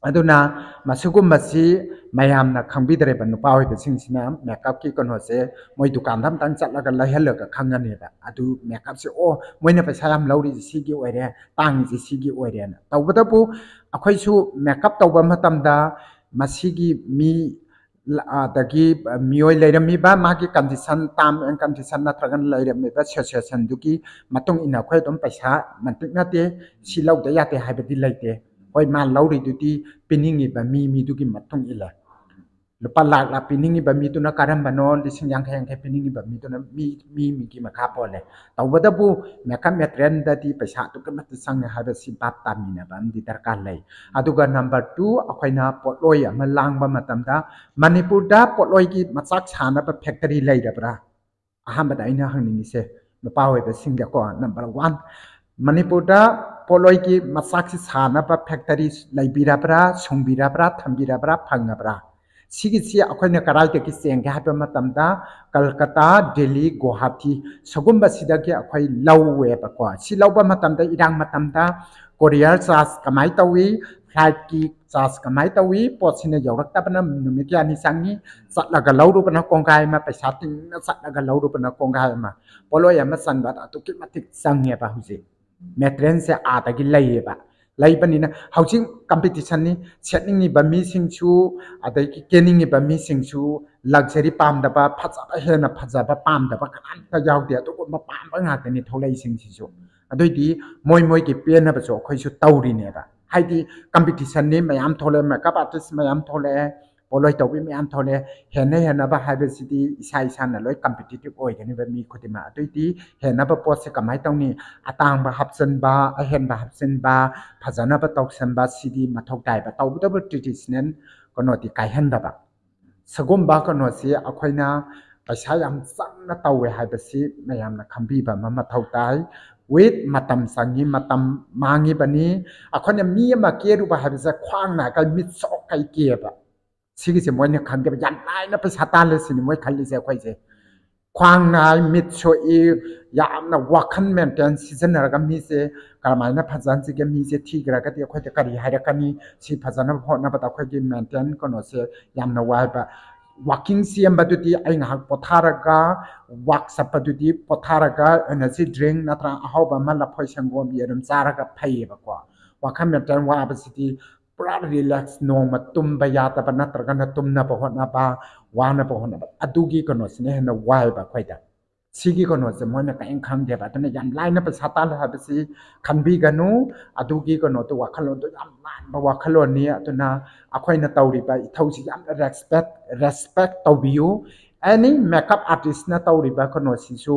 ꯑꯗꯨꯅ ꯃꯁꯤꯒꯨꯝꯕꯁꯤ ꯃꯌꯥꯝꯅ ꯈꯪꯕꯤꯗ꯭ꯔꯦꯕ꯫ ꯅꯨꯄꯥ ꯑꯣꯏꯕꯁꯤꯡꯁꯤꯅ ꯃꯦꯀꯞꯀꯤ ꯀꯩꯅꯣꯁꯦ ꯃꯣꯏ ꯗꯨꯀꯥꯟꯗ ꯑꯝꯇꯪ ꯆꯠꯂꯒ ꯂꯩꯍꯜꯂꯒ ꯈꯪꯉꯅꯦꯕ꯫ ꯑꯗꯨ ꯃꯦꯀꯞꯁꯦ, ꯑꯣ, ꯃꯣꯏꯅ ꯄꯩꯁꯥ ꯌꯥꯝ ꯂꯧꯔꯤꯁꯦ ꯁꯤꯒꯤ ꯑꯣꯏꯔꯦ, ꯇꯥꯡꯉꯤꯁꯦ ꯁꯤꯒꯤ ꯑꯣꯏꯔꯦꯅ꯫ ꯇꯧꯕꯇꯕꯨ ꯑꯩꯈꯣꯏꯁꯨ ꯃꯦꯀꯞ ꯇꯧꯕ ꯃꯇꯝꯗ ꯃꯁꯤꯒꯤ ꯃꯤ, ꯑꯗꯒꯤ ꯃꯤꯑꯣꯏ ꯂꯩꯔꯝꯃꯤꯕ ꯃꯥꯒꯤ condition, term and condition ꯅꯠꯇ꯭ꯔꯒꯅ ꯂꯩꯔꯝꯃꯤꯕ situationꯗꯨꯒꯤ ꯃꯇꯨꯡ ꯏꯟꯅ ꯑꯩꯈꯣꯏ ꯑꯗꯨꯝ ꯄꯩꯁꯥ ꯃꯇꯤꯛ ꯅꯠꯇꯦ, ꯁꯤ ꯂꯧꯗ ꯌꯥꯗꯦ ꯍꯥꯏꯕꯗꯤ ꯂꯩꯇꯦ꯫ ꯍꯣꯏ, ꯃꯥ ꯂꯧꯔꯤꯗꯨꯗꯤ ꯄꯤꯅꯤꯡꯉꯤꯕ ꯃꯤ, ꯃꯤꯗꯨꯒꯤ ꯃꯇꯨꯡ ꯏꯜꯂꯦ꯫ ꯂꯨꯄꯥ ꯂꯥꯛ ꯂꯥꯛ ꯄꯤꯅꯤꯡꯉꯤꯕ ꯃꯤꯗꯨꯅ ꯀꯔꯝꯕꯅꯣ, ꯂꯤꯁꯤꯡ ꯌꯥꯡꯈꯩ ꯌꯥꯡꯈꯩ ꯄꯤꯅꯤꯡꯉꯤꯕ ꯃꯤꯗꯨꯅ ꯃꯤ, ꯃꯤ ꯃꯤꯒꯤ ꯃꯈꯥ ꯄꯣꯜꯂꯦ꯫ ꯇꯧꯕꯇꯕꯨ ꯃꯦꯀꯞ ꯃꯦꯇꯔꯤꯌꯦꯜꯗꯗꯤ ꯄꯩꯁꯥ ꯑꯗꯨꯛꯀꯤ ꯃꯇꯤꯛ ꯆꯪꯉꯦ ꯍꯥꯏꯕꯁꯤ ꯚꯥꯞ ꯇꯥꯃꯤꯟꯅꯕ ꯑꯃꯗꯤ ꯗꯔꯀꯥꯔ ꯂꯩ꯫ ꯑꯗꯨꯒ number two, ꯑꯩꯈꯣꯏꯅ ꯄꯣꯠꯂꯣꯏ ꯑꯃ ꯂꯥꯡꯕ ꯃꯇꯝꯗ ꯃꯅꯤꯄꯨꯔꯗ ꯄꯣꯠꯂꯣꯏꯒꯤ ꯃꯆꯥꯛ ꯁꯥꯅꯕ factory ꯂꯩꯔꯕ꯭ꯔꯥ? ꯑꯍꯥꯟꯕꯗ ꯑꯩꯅ ꯍꯪꯅꯤꯡꯉꯤꯁꯦ ꯅꯨꯄꯥ ꯑꯣꯏꯕꯁꯤꯡꯗꯀꯣ, number one, ꯃꯅꯤꯄꯨꯔꯗ ꯄꯣꯠꯂꯣꯏꯒꯤ ꯃꯆꯥꯛꯁꯤ ꯁꯥꯅꯕ factory ꯂꯩꯕꯤꯔꯕ꯭ꯔꯥ, ꯁꯨꯡꯕꯤꯔꯕ꯭ꯔꯥ, ꯊꯝꯕꯤꯔꯕ꯭ꯔꯥ, ꯐꯪꯉꯕ꯭ꯔꯥ? ꯁꯤꯒꯤꯁꯤ ꯑꯩꯈꯣꯏꯅ ꯀꯗꯥꯏꯗꯒꯤ ꯆꯦꯟꯒꯦ ꯍꯥꯏꯕ ꯃꯇꯝꯗ ꯀꯜꯀꯇꯥ, ꯗꯦꯜꯂꯤ, ꯒꯨꯋꯥꯍꯥꯇꯤ ꯁꯤꯒꯨꯝꯕꯁꯤꯗꯒꯤ ꯑꯩꯈꯣꯏ ꯂꯧꯋꯦꯕꯀꯣ꯫ ꯁꯤ ꯂꯧꯕ ꯃꯇꯝꯗ ꯏꯔꯥꯡ ꯃꯇꯝꯗ courier charge ꯀꯃꯥꯏꯅ ꯇꯧꯏ, flightꯀꯤ charge ꯀꯃꯥꯏꯅ ꯇꯧꯏ, ꯄꯣꯠꯁꯤꯅ ꯌꯧꯔꯛꯇꯕꯅ ꯅꯨꯃꯤꯠ ꯀꯌꯥꯅꯤ ꯆꯪꯏ, ꯆꯠꯂꯒ ꯂꯧꯔꯨꯕꯅ ꯀꯣꯡꯒꯥꯏ ꯑꯃ, ꯄꯩꯁꯥ ꯇꯤꯡꯅ ꯆꯠꯂꯒ ꯂꯧꯔꯨꯕꯅ ꯀꯣꯡꯒꯥꯏ ꯑꯃ, ꯄꯣꯠꯂꯣꯏ ꯑꯃ ꯆꯟꯕꯗ ꯑꯗꯨꯛꯀꯤ ꯃꯇꯤꯛ ꯆꯪꯉꯦꯕ꯫ ꯍꯧꯖꯤꯛ ꯃꯦꯇꯔꯤꯌꯦꯜꯁꯦ ꯑꯥꯗꯒꯤ ꯂꯩꯌꯦꯕ꯫ ꯂꯩꯕꯅꯤꯅ ꯍꯧꯖꯤꯛ competitionꯅꯤ, ꯁꯦꯠꯅꯤꯡꯉꯤꯕ ꯃꯤꯁꯤꯡꯁꯨ, ꯑꯗꯒꯤ ꯀꯦꯅꯤꯡꯉꯤꯕ ꯃꯤꯁꯤꯡꯁꯨ, luxury ꯄꯥꯝꯗꯕ, ꯐꯖꯕ, ꯍꯦꯟꯅ ꯐꯖꯕ ꯄꯥꯝꯗꯕ ꯀꯅꯥꯝꯇ ꯌꯥꯎꯗꯦ꯫ ꯑꯗꯨꯒꯨꯝꯕ ꯄꯥꯝꯕ ꯉꯥꯛꯇꯅꯤ ꯊꯣꯛꯂꯛꯏꯁꯤꯡꯁꯤꯁꯨ꯫ ꯑꯗꯨꯏꯗꯤ ꯃꯣꯏ ꯃꯣꯏꯒꯤ ꯄꯦꯟꯅꯕꯁꯨ ꯑꯩꯈꯣꯏꯁꯨ ꯇꯧꯔꯤꯅꯦꯕ꯫ ꯍꯥꯏꯗꯤ ꯀꯝꯄꯤꯇꯤꯁꯟꯅꯤ, ꯃꯌꯥꯝ ꯊꯣꯛꯂꯛꯑꯦ, ꯃꯦꯀꯞ ꯑꯥꯔꯇꯤꯁ ꯃꯌꯥꯝ ꯊꯣꯛꯂꯛꯑꯦ, ꯄꯣꯠꯂꯣꯏ ꯇꯧꯕꯤ ꯃꯌꯥꯝ ꯊꯣꯛꯂꯛꯑꯦ꯫ ꯍꯦꯟꯅ ꯍꯦꯟꯅꯕ ꯍꯥꯏꯕꯁꯤꯗꯤ ꯏꯁꯥ ꯏꯁꯥꯅ ꯂꯣꯏ ꯀꯝꯄꯤꯇꯤꯇꯤꯞ ꯑꯣꯏꯒꯅꯤꯕ ꯃꯤ ꯈꯨꯗꯤꯡꯃꯛ꯫ ꯑꯗꯨꯏꯗꯤ ꯍꯦꯟꯅꯕ ꯄꯣꯠꯁꯦ ꯀꯃꯥꯏꯅ ꯇꯧꯅꯤ? ꯑꯇꯥꯡꯕ ꯍꯥꯞꯆꯤꯟꯕ, ꯑꯍꯦꯟꯕ ꯍꯥꯞꯆꯤꯟꯕ, ꯐꯖꯅꯕ ꯇꯧꯁꯟꯕ, ꯁꯤꯗꯤ ꯃꯊꯧ ꯇꯥꯏꯕ꯫ ꯇꯧꯕꯇꯕꯨ ꯇ꯭ꯔꯦꯗꯤꯁꯅꯦꯜ ꯀꯩꯅꯣꯗꯤ ꯀꯥꯏꯍꯟꯗꯕ꯫ ꯁꯤꯒꯨꯝꯕ ꯀꯩꯅꯣꯁꯤ ꯑꯩꯈꯣꯏꯅ ꯄꯩꯁꯥ ꯌꯥꯝ ꯆꯪꯅ ꯇꯧꯋꯦ ꯍꯥꯏꯕꯁꯤ ꯃꯌꯥꯝꯅ ꯈꯪꯕꯤꯕ ꯑꯃ ꯃꯊꯧ ꯇꯥꯏ꯫ ꯋꯤꯠ ꯃꯇꯝ ꯆꯪꯉꯤ, ꯃꯇꯝ ꯃꯥꯡꯉꯤꯕꯅꯤ꯫ ꯑꯩꯈꯣꯏꯅ ꯃꯤ ꯑꯃ ꯀꯦꯔꯨꯕ ꯍꯥꯏꯕꯁꯦ ꯈ꯭ꯋꯥꯡ ꯅꯥꯏ ꯀꯩ, ꯃꯤꯠ ꯁꯣꯛ ꯀꯩ ꯀꯦꯕ, ꯁꯤꯒꯤꯁꯦ ꯃꯣꯏꯅ ꯈꯪꯗꯦꯕ꯫ ꯌꯥꯝ ꯂꯥꯏꯅ ꯄꯩꯁꯥ ꯇꯥꯜꯂꯦ ꯁꯤꯅꯤ ꯃꯣꯏ ꯈꯜꯂꯤꯁꯦ ꯑꯩꯈꯣꯏꯁꯦ꯫ ꯈ꯭ꯋꯥꯡ ꯅꯥꯏ, ꯃꯤꯠ ꯁꯣꯛꯏ, ꯌꯥꯝꯅ ꯋꯥꯈꯜ ꯃꯦꯟꯇꯦꯟ ꯁꯤꯖꯤꯟꯅꯔꯒ ꯃꯤꯁꯦ ꯀꯔꯝꯍꯥꯏꯅ ꯐꯖꯍꯟꯁꯤꯒꯦ, ꯃꯤꯁꯦ ꯊꯤꯈ꯭ꯔꯒꯗꯤ ꯑꯩꯈꯣꯏꯗ ꯀꯔꯤ ꯍꯥꯏꯔꯛꯀꯅꯤ, ꯁꯤ ꯐꯖꯅꯕ ꯍꯣꯠꯅꯕꯗ ꯑꯩꯈꯣꯏꯒꯤ ꯃꯦꯟꯇꯦꯟ ꯀꯩꯅꯣꯁꯦ ꯌꯥꯝꯅ ꯋꯥꯏꯕ꯫ ꯋꯥꯀꯤꯡ ꯆꯦꯟꯕꯗꯨꯗꯤ ꯑꯩ ꯉꯥꯏꯍꯥꯛ ꯄꯣꯊꯥꯔꯒ, ꯋꯥꯛ ꯆꯠꯄꯗꯨꯗꯤ ꯄꯣꯊꯥꯔꯒ, ꯑꯦꯅꯔꯖꯤ ꯗ꯭ꯔꯤꯡ ꯅꯠꯇ꯭ꯔꯒ ꯑꯍꯥꯎꯕ ꯑꯃ, ꯂꯐꯣꯏ ꯁꯪꯒꯣꯝ ꯌꯦꯔꯨꯝ ꯆꯥꯔꯒ ꯐꯩꯌꯦꯕꯀꯣ꯫ ꯋꯥꯈꯜ ꯃꯦꯟꯇꯦꯟ ꯋꯥꯕꯁꯤꯗꯤ ꯄꯨꯔꯥ ꯔꯤꯂꯦꯛꯁ, ꯅꯣꯡꯃ ꯇꯨꯝꯕ ꯌꯥꯗꯕ ꯅꯠꯇ꯭ꯔꯒꯅ ꯇꯨꯝꯅꯕ ꯍꯣꯠꯅꯕ, ꯋꯥꯅꯕ ꯍꯣꯠꯅꯕ, ꯑꯗꯨꯒꯤ ꯀꯩꯅꯣꯁꯤꯅ ꯍꯦꯟꯅ ꯋꯥꯏꯕ ꯑꯩꯈꯣꯏꯗ꯫ ꯁꯤꯒꯤ ꯀꯩꯅꯣꯁꯦ ꯃꯣꯏꯅ ꯀꯔꯤꯝ ꯈꯪꯗꯦꯕ꯫ ꯑꯗꯨꯅ ꯌꯥꯝ ꯂꯥꯏꯅ ꯄꯩꯁꯥ ꯇꯥꯜꯂꯦ ꯍꯥꯏꯕꯁꯤ ꯈꯟꯕꯤꯒꯅꯨ꯫ ꯑꯗꯨꯒꯤ ꯀꯩꯅꯣꯗꯣ, ꯋꯥꯈꯜꯂꯣꯟꯗꯣ ꯌꯥꯝ ꯂꯥꯟꯕ ꯋꯥꯈꯜꯂꯣꯟꯅꯤ꯫ ꯑꯗꯨꯅ ꯑꯩꯈꯣꯏꯅ ꯇꯧꯔꯤꯕ ꯏꯊꯧꯁꯤ ꯌꯥꯝꯅ ꯔꯦꯁꯄꯦꯛ, ꯔꯦꯁꯄꯦꯛ ꯇꯧꯕꯤꯌꯨ꯫ ꯑꯦꯅꯤ ꯃꯦꯀꯞ ꯑꯥꯔꯇꯤꯁꯅ ꯇꯧꯔꯤꯕ ꯀꯩꯅꯣꯁꯤꯁꯨ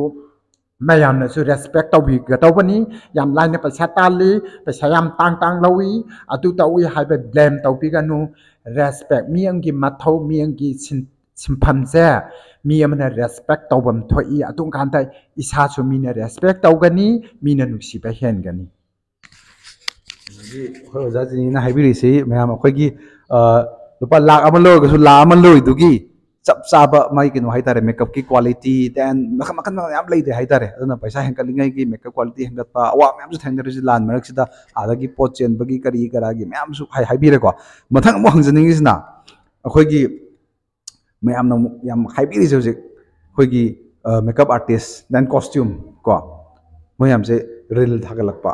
ꯃꯌꯥꯝꯅꯁꯨ ꯔꯦꯁꯄꯦꯛ ꯇꯧꯕꯤꯒꯗꯧꯕꯅꯤ꯫ ꯌꯥꯝ ꯂꯥꯏꯅ ꯄꯩꯁꯥ ꯇꯥꯜꯂꯤ, ꯄꯩꯁꯥ ꯌꯥꯝ ꯇꯥꯡ ꯇꯥꯡ ꯂꯧꯏ, ꯑꯗꯨ ꯇꯧꯏ ꯍꯥꯏꯕ ꯕ꯭ꯂꯦꯝ ꯇꯧꯕꯤꯒꯅꯨ꯫ ꯔꯦꯁꯄꯦꯛ, ꯃꯤ ꯑꯃꯒꯤ ꯃꯊꯧ, ꯃꯤ ꯑꯃꯒꯤ ꯁꯤꯟ-, ꯁꯤꯟꯐꯝꯁꯦ ꯃꯤ ꯑꯃꯅ ꯔꯦꯁꯄꯦꯛ ꯇꯧꯐꯝ ꯊꯣꯛꯏ꯫ ꯑꯗꯨꯝ ꯀꯥꯟꯗ ꯏꯁꯥꯁꯨ ꯃꯤꯅ ꯔꯦꯁꯄꯦꯛ ꯇꯧꯒꯅꯤ, ꯃꯤꯅ ꯅꯨꯡꯁꯤꯕ ꯍꯦꯟꯒꯅꯤ꯫ ꯑꯗꯒꯤ ꯑꯩꯈꯣꯏ ꯑꯣꯖꯥ ꯖꯤꯅꯤꯅ ꯍꯥꯏꯕꯤꯔꯤꯁꯤ ꯃꯌꯥꯝ ꯑꯩꯈꯣꯏꯒꯤ, ꯑ, ꯂꯨꯄꯥ ꯂꯥꯛ ꯑꯃ ꯂꯧꯔꯒꯁꯨ ꯂꯥꯛ ꯑꯃ ꯂꯧꯔꯤꯗꯨꯒꯤ ꯆꯞ ꯆꯥꯕ ꯃꯥꯒꯤ ꯀꯩꯅꯣ ꯍꯥꯏꯇꯥꯔꯦ, ꯃꯦꯀꯞꯀꯤ ꯀ꯭ꯋꯥꯂꯤꯇꯤ, ꯗꯦꯟ ꯃꯈꯜ ꯃꯈꯜ ꯃꯌꯥꯝ ꯂꯩꯔꯦ ꯍꯥꯏꯇꯥꯔꯦ꯫ ꯑꯗꯨꯅ ꯄꯩꯁꯥ ꯍꯦꯟꯒꯠꯂꯤꯉꯩꯒꯤ ꯃꯦꯀꯞ ꯀ꯭ꯋꯥꯂꯤꯇꯤ ꯍꯦꯟꯒꯠꯄ, ꯑꯋꯥꯕ ꯃꯌꯥꯝꯁꯨ ꯊꯦꯡꯅꯔꯤꯁꯤ ꯂꯥꯟ ꯃꯔꯛꯁꯤꯗ, ꯑꯗꯒꯤ ꯄꯣꯠ ꯆꯦꯟꯕꯒꯤ ꯀꯔꯤ ꯀꯔꯥꯒꯤ ꯃꯌꯥꯝꯁꯨ ꯍꯥꯏ-, ꯍꯥꯏꯕꯤꯔꯦꯀꯣ꯫ ꯃꯊꯪ ꯑꯃꯨꯛ ꯍꯪꯖꯅꯤꯡꯉꯤꯁꯤꯅ ꯑꯩꯈꯣꯏꯒꯤ ꯃꯌꯥꯝꯅ ꯑꯃꯨꯛ ꯌꯥꯝ ꯍꯥꯏꯕꯤꯔꯤꯁꯦ ꯍꯧꯖꯤꯛ ꯑꯩꯈꯣꯏꯒꯤ, ꯑ, ꯃꯦꯀꯞ ꯑꯥꯔꯇꯤꯁ, ꯗꯦꯟ ꯀꯣꯁꯇ꯭ꯌꯨꯝ ꯀꯣ, ꯃꯣꯏ ꯃꯌꯥꯝꯁꯦ ꯔꯤꯜ ꯊꯥꯒꯠꯂꯛꯄ,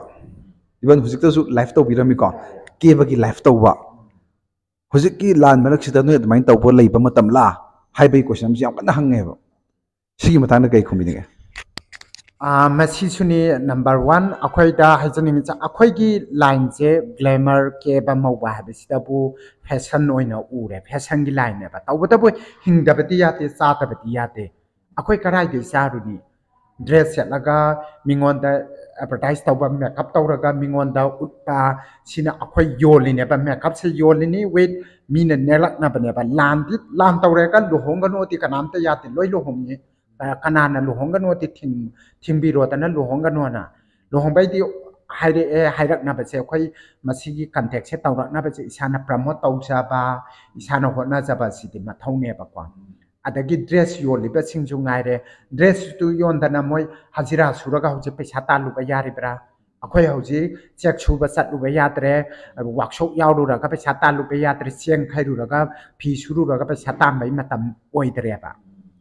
ꯏꯚꯟ ꯍꯧꯖꯤꯛꯇꯁꯨ ꯂꯥꯏꯐ ꯇꯧꯕꯤꯔꯝꯃꯤꯀꯣ, ꯀꯦꯕꯒꯤ ꯂꯥꯏꯐ ꯇꯧꯕ꯫ ꯍꯧꯖꯤꯛꯀꯤ ꯂꯥꯟ ꯃꯔꯛꯁꯤꯗ ꯅꯣꯏ ꯑꯗꯨꯃꯥꯏꯅ ꯇꯧꯕ ꯂꯩꯕ ꯃꯇꯝꯂꯥ ꯍꯥꯏꯕꯒꯤ ꯀꯣꯏꯁꯟ ꯑꯃꯁꯨ ꯌꯥꯝ ꯀꯟꯅ ꯍꯪꯉꯦꯕ꯫ ꯁꯤꯒꯤ ꯃꯇꯥꯡꯗ ꯀꯩ ꯈꯨꯝꯕꯤꯅꯤꯡꯉꯦ? ꯑꯥ, ꯃꯁꯤꯁꯨꯅꯤ ꯅꯝꯕꯔ ꯋꯥꯟ꯫ ꯑꯩꯈꯣꯏꯗ ꯍꯥꯏꯖꯅꯤꯡꯉꯤꯁꯦ, ꯑꯩꯈꯣꯏꯒꯤ ꯂꯥꯏꯟꯁꯦ ꯒ꯭ꯂꯦꯃꯔ, ꯀꯦꯕ, ꯃꯧꯕ ꯍꯥꯏꯕꯁꯤꯗꯕꯨ ꯐꯦꯁꯟ ꯑꯣꯏꯅ ꯎꯔꯦ, ꯐꯦꯁꯟꯒꯤ ꯂꯥꯏꯟꯅꯦꯕ꯫ ꯇꯧꯕꯇꯕꯨ ꯍꯤꯡꯗꯕꯗꯤ ꯌꯥꯗꯦ, ꯆꯥꯗꯕꯗꯤ ꯌꯥꯗꯦ꯫ ꯑꯩꯈꯣꯏ ꯀꯗꯥꯏꯗꯒꯤ ꯆꯥꯔꯨꯅꯤ? ꯗ꯭ꯔꯦꯁ ꯁꯦꯠꯂꯒ ꯃꯤꯉꯣꯟꯗ ꯑꯦꯗꯚꯔꯇꯥꯏꯁ ꯇꯧꯕ, ꯃꯦꯀꯞ ꯇꯧꯔꯒ ꯃꯤꯉꯣꯟꯗ ꯎꯠꯄ, ꯁꯤꯅ ꯑꯩꯈꯣꯏ ꯌꯣꯜꯂꯤꯅꯦꯕ꯫ ꯃꯦꯀꯞꯁꯦ ꯌꯣꯜꯂꯤꯅꯤ ꯋꯤꯠ ꯃꯤꯅ ꯅꯦꯛꯂꯛꯅꯕꯅꯦꯕ꯫ ꯂꯥꯟꯗꯤ, ꯂꯥꯟ ꯇꯧꯔꯦꯒ ꯂꯨꯍꯣꯡꯒꯅꯣꯗꯤ ꯀꯅꯥꯝꯇ ꯌꯥꯗꯦ, ꯂꯣꯏ ꯂꯨꯍꯣꯡꯉꯤ꯫ ꯑ, ꯀꯅꯥꯅ ꯂꯨꯍꯣꯡꯒꯅꯣꯗꯤ ꯊꯤꯡ-, ꯊꯤꯡꯕꯤꯔꯣꯗꯅ ꯂꯨꯍꯣꯡꯒꯅꯣꯅ? ꯂꯨꯍꯣꯡꯕꯩꯗꯤ ꯍꯥꯏꯔꯛꯑꯦ, ꯍꯥꯏꯔꯛꯅꯕꯁꯦ, ꯑꯩꯈꯣꯏ ꯃꯁꯤꯒꯤ ꯀꯟꯇꯦꯛꯁꯦ ꯇꯧꯔꯛꯅꯕꯁꯦ ꯏꯁꯥꯅ ꯄ꯭ꯔꯃꯣꯠ ꯇꯧꯖꯕ, ꯏꯁꯥꯅ ꯍꯣꯠꯅꯖꯕ ꯁꯤꯗꯤ ꯃꯊꯧꯅꯦꯕꯀꯣ꯫ ꯑꯗꯒꯤ ꯗ꯭ꯔꯦꯁ ꯌꯣꯜꯂꯤꯕꯁꯤꯡꯁꯨ ꯉꯥꯏꯔꯦ, ꯗ꯭ꯔꯦꯁꯇꯨ ꯌꯣꯟꯗꯅ ꯃꯣꯏ ꯍꯖꯤꯔꯥ ꯁꯨꯔꯒ ꯍꯧꯖꯤꯛ ꯄꯩꯁꯥ ꯇꯥꯜꯂꯨꯕ ꯌꯥꯔꯤꯕ꯭ꯔꯥ? ꯑꯩꯈꯣꯏ ꯍꯧꯖꯤꯛ ꯆꯦꯛ ꯁꯨꯕ ꯆꯠꯂꯨꯕ ꯌꯥꯗ꯭ꯔꯦ, ꯋꯥꯛꯁꯣꯞ ꯌꯥꯎꯔꯨꯔꯒ ꯄꯩꯁꯥ ꯇꯥꯜꯂꯨꯕ ꯌꯥꯗ꯭ꯔꯦ, ꯆꯦꯡ ꯈꯩꯔꯨꯔꯒ, ꯐꯤ ꯁꯨꯔꯨꯔꯒ ꯄꯩꯁꯥ ꯇꯥꯟꯕꯒꯤ ꯃꯇꯝ ꯑꯣꯏꯗ꯭ꯔꯦꯕ꯫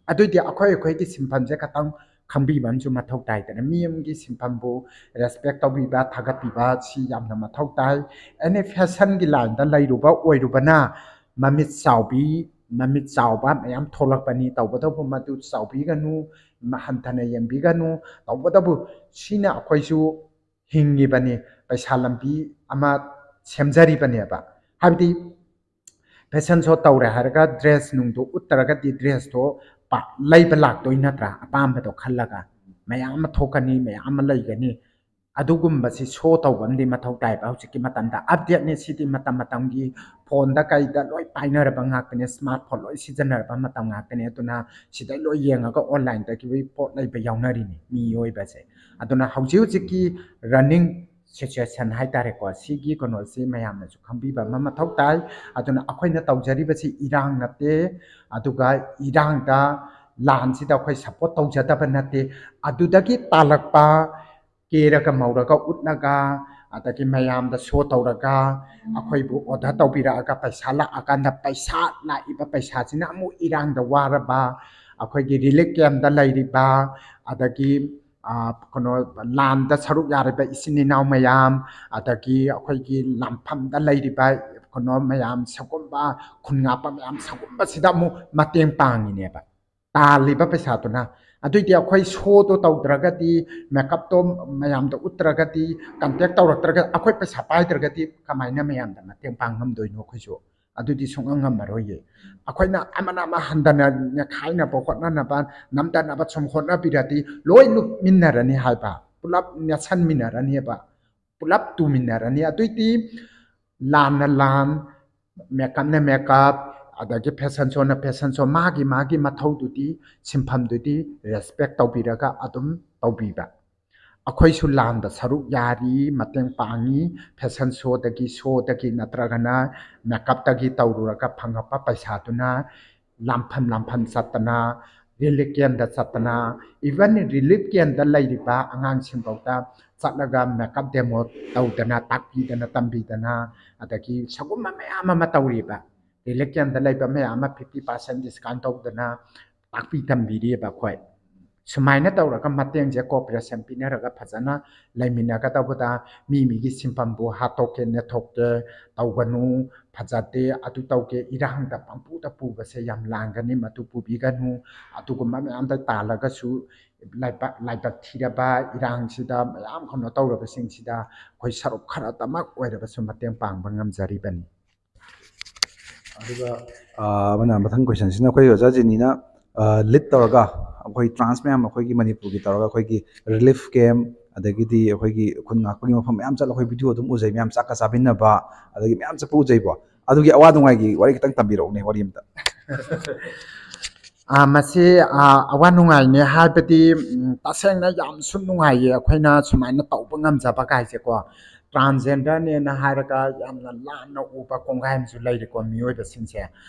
ꯑꯗꯨꯏꯗꯤ ꯑꯩꯈꯣꯏ ꯑꯩꯈꯣꯏꯒꯤ ꯁꯤꯟꯐꯝꯁꯦ ꯈꯇꯪ ꯈꯪꯕꯤꯕ ꯑꯃꯁꯨ ꯃꯊꯧ ꯇꯥꯏꯗꯅ꯫ ꯃꯤ ꯑꯃꯒꯤ ꯁꯤꯟꯐꯝꯕꯨ ꯔꯦꯁꯄꯦꯛ ꯇꯧꯕꯤꯕ, ꯊꯥꯒꯠꯄꯤꯕ, ꯁꯤ ꯌꯥꯝꯅ ꯃꯊꯧ ꯇꯥꯏ꯫ ꯑꯦꯅꯤ ꯐꯦꯁꯟꯒꯤ ꯂꯥꯏꯟꯗ ꯂꯩꯔꯨꯕ ꯑꯣꯏꯔꯨꯕꯅ, ꯃꯃꯤꯠ ꯆꯥꯎꯕꯤ, ꯃꯃꯤꯠ ꯆꯥꯎꯕ ꯃꯌꯥꯝ ꯊꯣꯛꯂꯛꯄꯅꯤ꯫ ꯇꯧꯕꯇꯕꯨ ꯃꯗꯨ ꯆꯥꯎꯕꯤꯒꯅꯨ, ꯃ-, ꯍꯟꯊꯅ ꯌꯦꯡꯕꯤꯒꯅꯨ꯫ ꯇꯧꯕꯇꯕꯨ ꯁꯤꯅ ꯑꯩꯈꯣꯏꯁꯨ ꯍꯤꯡꯉꯤꯕꯅꯤ, ꯄꯩꯁꯥ ꯂꯝꯕꯤ ꯑꯃ ꯁꯦꯝꯖꯔꯤꯕꯅꯦꯕ꯫ ꯍꯥꯏꯕꯗꯤ ꯐꯦꯁꯟ ꯁꯣ ꯇꯧꯔꯦ ꯍꯥꯏꯔꯒ ꯗ꯭ꯔꯦꯁ ꯅꯨꯡꯗꯣ ꯎꯠꯇ꯭ꯔꯒꯗꯤ ꯗ꯭ꯔꯦꯁꯇꯣ ꯄꯥꯛ ꯂꯩꯕ ꯂꯥꯛꯇꯣꯏ ꯅꯠꯇ꯭ꯔꯥ? ꯑꯄꯥꯝꯕꯗꯣ ꯈꯜꯂꯒ ꯃꯌꯥꯝ ꯑꯃ ꯊꯣꯛꯀꯅꯤ, ꯃꯌꯥꯝ ꯑꯃ ꯂꯩꯒꯅꯤ꯫ ꯑꯗꯨꯒꯨꯝꯕꯁꯤ ꯁꯣ ꯇꯧꯕ ꯑꯃꯗꯤ ꯃꯊꯧ ꯇꯥꯏꯕ꯫ ꯍꯧꯖꯤꯛꯀꯤ ꯃꯇꯝꯗ ꯑꯞꯗꯦꯠꯅꯦ ꯁꯤꯗꯤ, ꯃꯇꯝ ꯃꯇꯝꯒꯤ ꯐꯣꯟꯗ ꯀꯩꯗ ꯂꯣꯏ ꯄꯥꯏꯅꯔꯕ ꯉꯥꯛꯇꯅꯦ, ꯁ꯭ꯃꯥꯔꯠ ꯐꯣꯟ ꯂꯣꯏ ꯁꯤꯖꯤꯟꯅꯔꯕ ꯃꯇꯝ ꯉꯥꯛꯇꯅꯦ꯫ ꯑꯗꯨꯅ ꯁꯤꯗꯩ ꯂꯣꯏ ꯌꯦꯡꯉꯒ ꯑꯣꯟꯂꯥꯏꯟꯗꯒꯤ ꯄꯣꯠ ꯂꯩꯕ ꯌꯥꯎꯅꯔꯤꯅꯤ ꯃꯤꯑꯣꯏꯕꯁꯦ꯫ ꯑꯗꯨꯅ ꯍꯧꯖꯤꯛ ꯍꯧꯖꯤꯛꯀꯤ ꯔꯟꯅꯤꯡ ꯁꯤꯆꯨꯋꯦꯁꯟ ꯍꯥꯏ ꯇꯥꯔꯦꯀꯣ, ꯁꯤꯒꯤ ꯀꯩꯅꯣꯁꯤ ꯃꯌꯥꯝꯅꯁꯨ ꯈꯪꯕꯤꯕ ꯑꯃ ꯃꯊꯧ ꯇꯥꯏ꯫ ꯑꯗꯨꯅ ꯑꯩꯈꯣꯏꯅ ꯇꯧꯖꯔꯤꯕꯁꯤ ꯏꯔꯥꯡ ꯅꯠꯇꯦ, ꯑꯗꯨꯒ ꯏꯔꯥꯡꯗ, ꯂꯥꯟꯁꯤꯗ ꯑꯩꯈꯣꯏ ꯁꯞꯄꯣꯔꯠ ꯇꯧꯖꯗꯕ ꯅꯠꯇꯦ꯫ ꯑꯗꯨꯗꯒꯤ ꯇꯥꯜꯂꯛꯄ ꯀꯦꯔꯒ ꯃꯧꯔꯒ ꯎꯠꯂꯒ, ꯑꯗꯒꯤ ꯃꯌꯥꯝꯗ ꯁꯣ ꯇꯧꯔꯒ, ꯑꯩꯈꯣꯏꯕꯨ ꯑꯣꯔꯗꯔ ꯇꯧꯕꯤꯔꯛꯑꯒ ꯄꯩꯁꯥ ꯂꯥꯛꯑꯀꯥꯟꯗ, ꯄꯩꯁꯥ ꯂꯥꯛꯏꯕ ꯄꯩꯁꯥꯁꯤꯅ ꯑꯃꯨꯛ ꯏꯔꯥꯡꯗ ꯋꯥꯔꯕ, ꯑꯩꯈꯣꯏꯒꯤ ꯔꯤꯂꯤꯐ ꯀꯦꯝꯗ ꯂꯩꯔꯤꯕ, ꯑꯗꯒꯤ, ꯑ, ꯀꯩꯅꯣ, ꯂꯥꯟꯗ ꯁꯔꯨꯛ ꯌꯥꯔꯤꯕ ꯏꯆꯤꯟ ꯏꯅꯥꯎ ꯃꯌꯥꯝ, ꯑꯗꯒꯤ ꯑꯩꯈꯣꯏꯒꯤ ꯂꯥꯟꯐꯝꯗ ꯂꯩꯔꯤꯕ ꯀꯩꯅꯣ ꯃꯌꯥꯝ, ꯁꯒꯨꯝꯕ ꯈꯨꯟ ꯉꯥꯛꯄ ꯃꯌꯥꯝ, ꯁꯒꯨꯝꯕꯁꯤꯗ ꯑꯃꯨꯛ ꯃꯇꯦꯡ ꯄꯥꯡꯉꯤꯅꯦꯕ꯫ ꯇꯥꯜꯂꯤꯕ ꯄꯩꯁꯥꯗꯨꯅ꯫ ꯑꯗꯨꯏꯗꯤ ꯑꯩꯈꯣꯏ ꯁꯣꯗꯣ ꯇꯧꯗ꯭ꯔꯒꯗꯤ, ꯃꯦꯀꯞꯇꯣ ꯃꯌꯥꯝꯗ ꯎꯠꯇ꯭ꯔꯒꯗꯤ, ꯀꯟꯇꯦꯛ ꯇꯧꯔꯛꯇ꯭ꯔꯒꯗꯤ, ꯑꯩꯈꯣꯏ ꯄꯩꯁꯥ ꯄꯥꯏꯗ꯭ꯔꯒꯗꯤ ꯀꯃꯥꯏꯅ ꯃꯌꯥꯝꯗ ꯃꯇꯦꯡ ꯄꯥꯡ ꯉꯝꯗꯣꯏꯅꯣ? ꯑꯩꯈꯣꯏꯁꯨ ꯑꯗꯨꯗꯤ ꯁꯨꯡꯉꯝ ꯉꯝꯃꯔꯣꯏꯌꯦ꯫ ꯑꯩꯈꯣꯏꯅ ꯑꯃꯅ ꯑꯃ ꯍꯟꯊꯅ ꯅꯦꯈꯥꯏꯅꯕ ꯍꯣꯠꯅꯅꯕ, ꯅꯝꯊꯅꯕ ꯁꯨꯝ ꯍꯣꯠꯅꯕꯤꯔꯗꯤ ꯂꯣꯏ ꯂꯨꯞꯃꯤꯟꯅꯔꯅꯤ ꯍꯥꯏꯕ, ꯄꯨꯂꯞ ꯅꯦꯠꯁꯟꯃꯤꯟꯅꯔꯅꯦꯕ, ꯄꯨꯂꯞ ꯇꯨꯃꯤꯟꯅꯔꯅꯤ꯫ ꯑꯗꯨꯏꯗꯤ ꯂꯥꯟꯅ ꯂꯥꯟ, ꯃꯦꯀꯞꯅ ꯃꯦꯀꯞ, ꯑꯗꯒꯤ ꯐꯦꯁꯟ ꯁꯣꯅ ꯐꯦꯁꯟ ꯁꯣ, ꯃꯥꯒꯤ ꯃꯥꯒꯤ ꯃꯊꯧꯗꯨꯗꯤ, ꯁꯤꯟꯐꯝꯗꯨꯗꯤ ꯔꯦꯁꯄꯦꯛ ꯇꯧꯕꯤꯔꯒ ꯑꯗꯨꯝ ꯇꯧꯕꯤꯕ꯫ ꯑꯩꯈꯣꯏꯁꯨ ꯂꯥꯟꯗ ꯁꯔꯨꯛ ꯌꯥꯔꯤ, ꯃꯇꯦꯡ ꯄꯥꯡꯉꯤ꯫ ꯐꯦꯁꯟ ꯁꯣꯗꯒꯤ, ꯁꯣꯗꯒꯤ ꯅꯠꯇ꯭ꯔꯒꯅ ꯃꯦꯀꯞꯇꯒꯤ ꯇꯧꯔꯨꯔꯒ ꯐꯪꯉꯛꯄ ꯄꯩꯁꯥꯗꯨꯅ ꯂꯥꯝꯐꯝ ꯂꯥꯝꯐꯝ ꯆꯠꯇꯅ, ꯔꯤꯂꯤꯐ ꯀꯦꯝꯗ ꯆꯠꯇꯅ, even ꯔꯤꯂꯤꯐ ꯀꯦꯝꯗ ꯂꯩꯔꯤꯕ ꯑꯉꯥꯡꯁꯤꯡꯐꯥꯎꯗ ꯆꯠꯂꯒ ꯃꯦꯀꯞ ꯗꯦꯃꯣ ꯇꯧꯗꯅ, ꯇꯥꯛꯄꯤꯗꯅ, ꯇꯝꯕꯤꯗꯅ, ꯑꯗꯒꯤ ꯁꯒꯨꯝꯕ ꯃꯌꯥꯝ ꯑꯃ ꯇꯧꯔꯤꯕ꯫ ꯔꯤꯂꯤꯐ ꯀꯦꯝꯗ ꯂꯩꯕ ꯃꯌꯥꯝ ꯑꯃ fifty percent discount ꯇꯧꯗꯅ, ꯇꯥꯛꯄꯤ ꯇꯝꯕꯤꯔꯤꯑꯕ ꯑꯩꯈꯣꯏ꯫ ꯁꯨꯃꯥꯏꯅ ꯇꯧꯔꯒ ꯃꯇꯦꯡꯁꯦ, cooperation ꯄꯤꯅꯔꯒ ꯐꯖꯅ ꯂꯩꯃꯤꯟꯅꯒꯗꯧꯕꯗ, ꯃꯤ ꯃꯤꯒꯤ ꯁꯤꯟꯐꯝꯕꯨ ꯍꯥꯠꯇꯣꯛꯀꯦ, ꯅꯦꯠꯊꯣꯛꯀꯦ ꯇꯧꯒꯅꯨ, ꯐꯖꯗꯦ, ꯑꯗꯨ ꯇꯧꯒꯦ, ꯏꯔꯥꯡꯗ ꯄꯪꯄꯨꯗ ꯄꯨꯕꯁꯦ ꯌꯥꯝ ꯂꯥꯟꯒꯅꯤ, ꯃꯗꯨ ꯄꯨꯕꯤꯒꯅꯨ꯫ ꯑꯗꯨꯒꯨꯝꯕ ꯃꯌꯥꯝꯗ ꯇꯥꯜꯂꯒꯁꯨ ꯂꯥꯏꯕꯛ, ꯂꯥꯏꯕꯛ ꯊꯤꯔꯕ ꯏꯔꯥꯡꯁꯤꯗ ꯃꯌꯥꯝ ꯀꯩꯅꯣ ꯇꯧꯔꯕꯁꯤꯡꯁꯤꯗ ꯑꯩꯈꯣꯏ ꯁꯔꯨꯛ ꯈꯔꯇꯃꯛ ꯑꯣꯏꯔꯕꯁꯨ ꯃꯇꯦꯡ ꯄꯥꯡꯕ ꯉꯝꯖꯔꯤꯕꯅꯤ꯫ ꯑꯗꯨꯒ ꯑ, ꯑꯃꯅ ꯃꯊꯪ questionꯁꯤꯅ ꯑꯩꯈꯣꯏ ꯑꯣꯖꯥ ꯖꯤꯅꯤꯅ ꯂꯤꯠ ꯇꯧꯔꯒ ꯑꯩꯈꯣꯏ ꯇ꯭ꯔꯥꯟꯁ ꯃꯌꯥꯝ ꯑꯩꯈꯣꯏꯒꯤ ꯃꯅꯤꯄꯨꯔꯒꯤ ꯇꯧꯔꯒ ꯑꯩꯈꯣꯏꯒꯤ ꯔꯤꯂꯤꯐ ꯀꯦꯝ, ꯑꯗꯒꯤꯗꯤ ꯑꯩꯈꯣꯏꯒꯤ ꯈꯨꯟ ꯉꯥꯛꯄꯒꯤ ꯃꯐꯝ ꯃꯌꯥꯝ ꯆꯠꯂ ꯑꯩꯈꯣꯏ ꯚꯤꯗꯤꯑꯣ ꯑꯗꯨꯝ ꯎꯖꯩ, ꯃꯌꯥꯝ ꯆꯥꯛꯀ ꯆꯥꯃꯤꯟꯅꯕ, ꯑꯗꯒꯤ ꯃꯌꯥꯝ ꯆꯠꯄ ꯎꯖꯩꯀꯣ꯫ ꯑꯗꯨꯒꯤ ꯑꯋꯥ ꯅꯨꯡꯉꯥꯏꯒꯤ ꯋꯥꯔꯤ ꯈꯤꯇꯪ ꯇꯝꯕꯤꯔꯛꯎꯅꯦ, ꯋꯥꯔꯤ ꯑꯝꯇ꯫ ꯑꯥ, ꯃꯁꯤ, ꯑꯥ, ꯑꯋꯥ ꯅꯨꯡꯉꯥꯏꯅꯦ ꯍꯥꯏꯕꯗꯤ, ꯎꯝ, ꯇꯁꯦꯡꯅ ꯌꯥꯝꯁꯨ ꯅꯨꯡꯉꯥꯏꯌꯦ ꯑꯩꯈꯣꯏꯅ ꯁꯨꯃꯥꯏꯅ ꯇꯧꯕ ꯉꯝꯖꯕ ꯀꯥꯏꯁꯦꯀꯣ꯫ ꯇ꯭ꯔꯥꯟꯁꯖꯦꯟꯗꯔꯅꯦꯅ ꯍꯥꯏꯔꯒ ꯌꯥꯝꯅ ꯂꯥꯟꯅ ꯎꯕ ꯀꯣꯡꯒꯥꯏ ꯑꯃꯁꯨ ꯂꯩꯔꯦꯀꯣ ꯃꯤꯑꯣꯏꯕꯁꯤꯡꯁꯦ꯫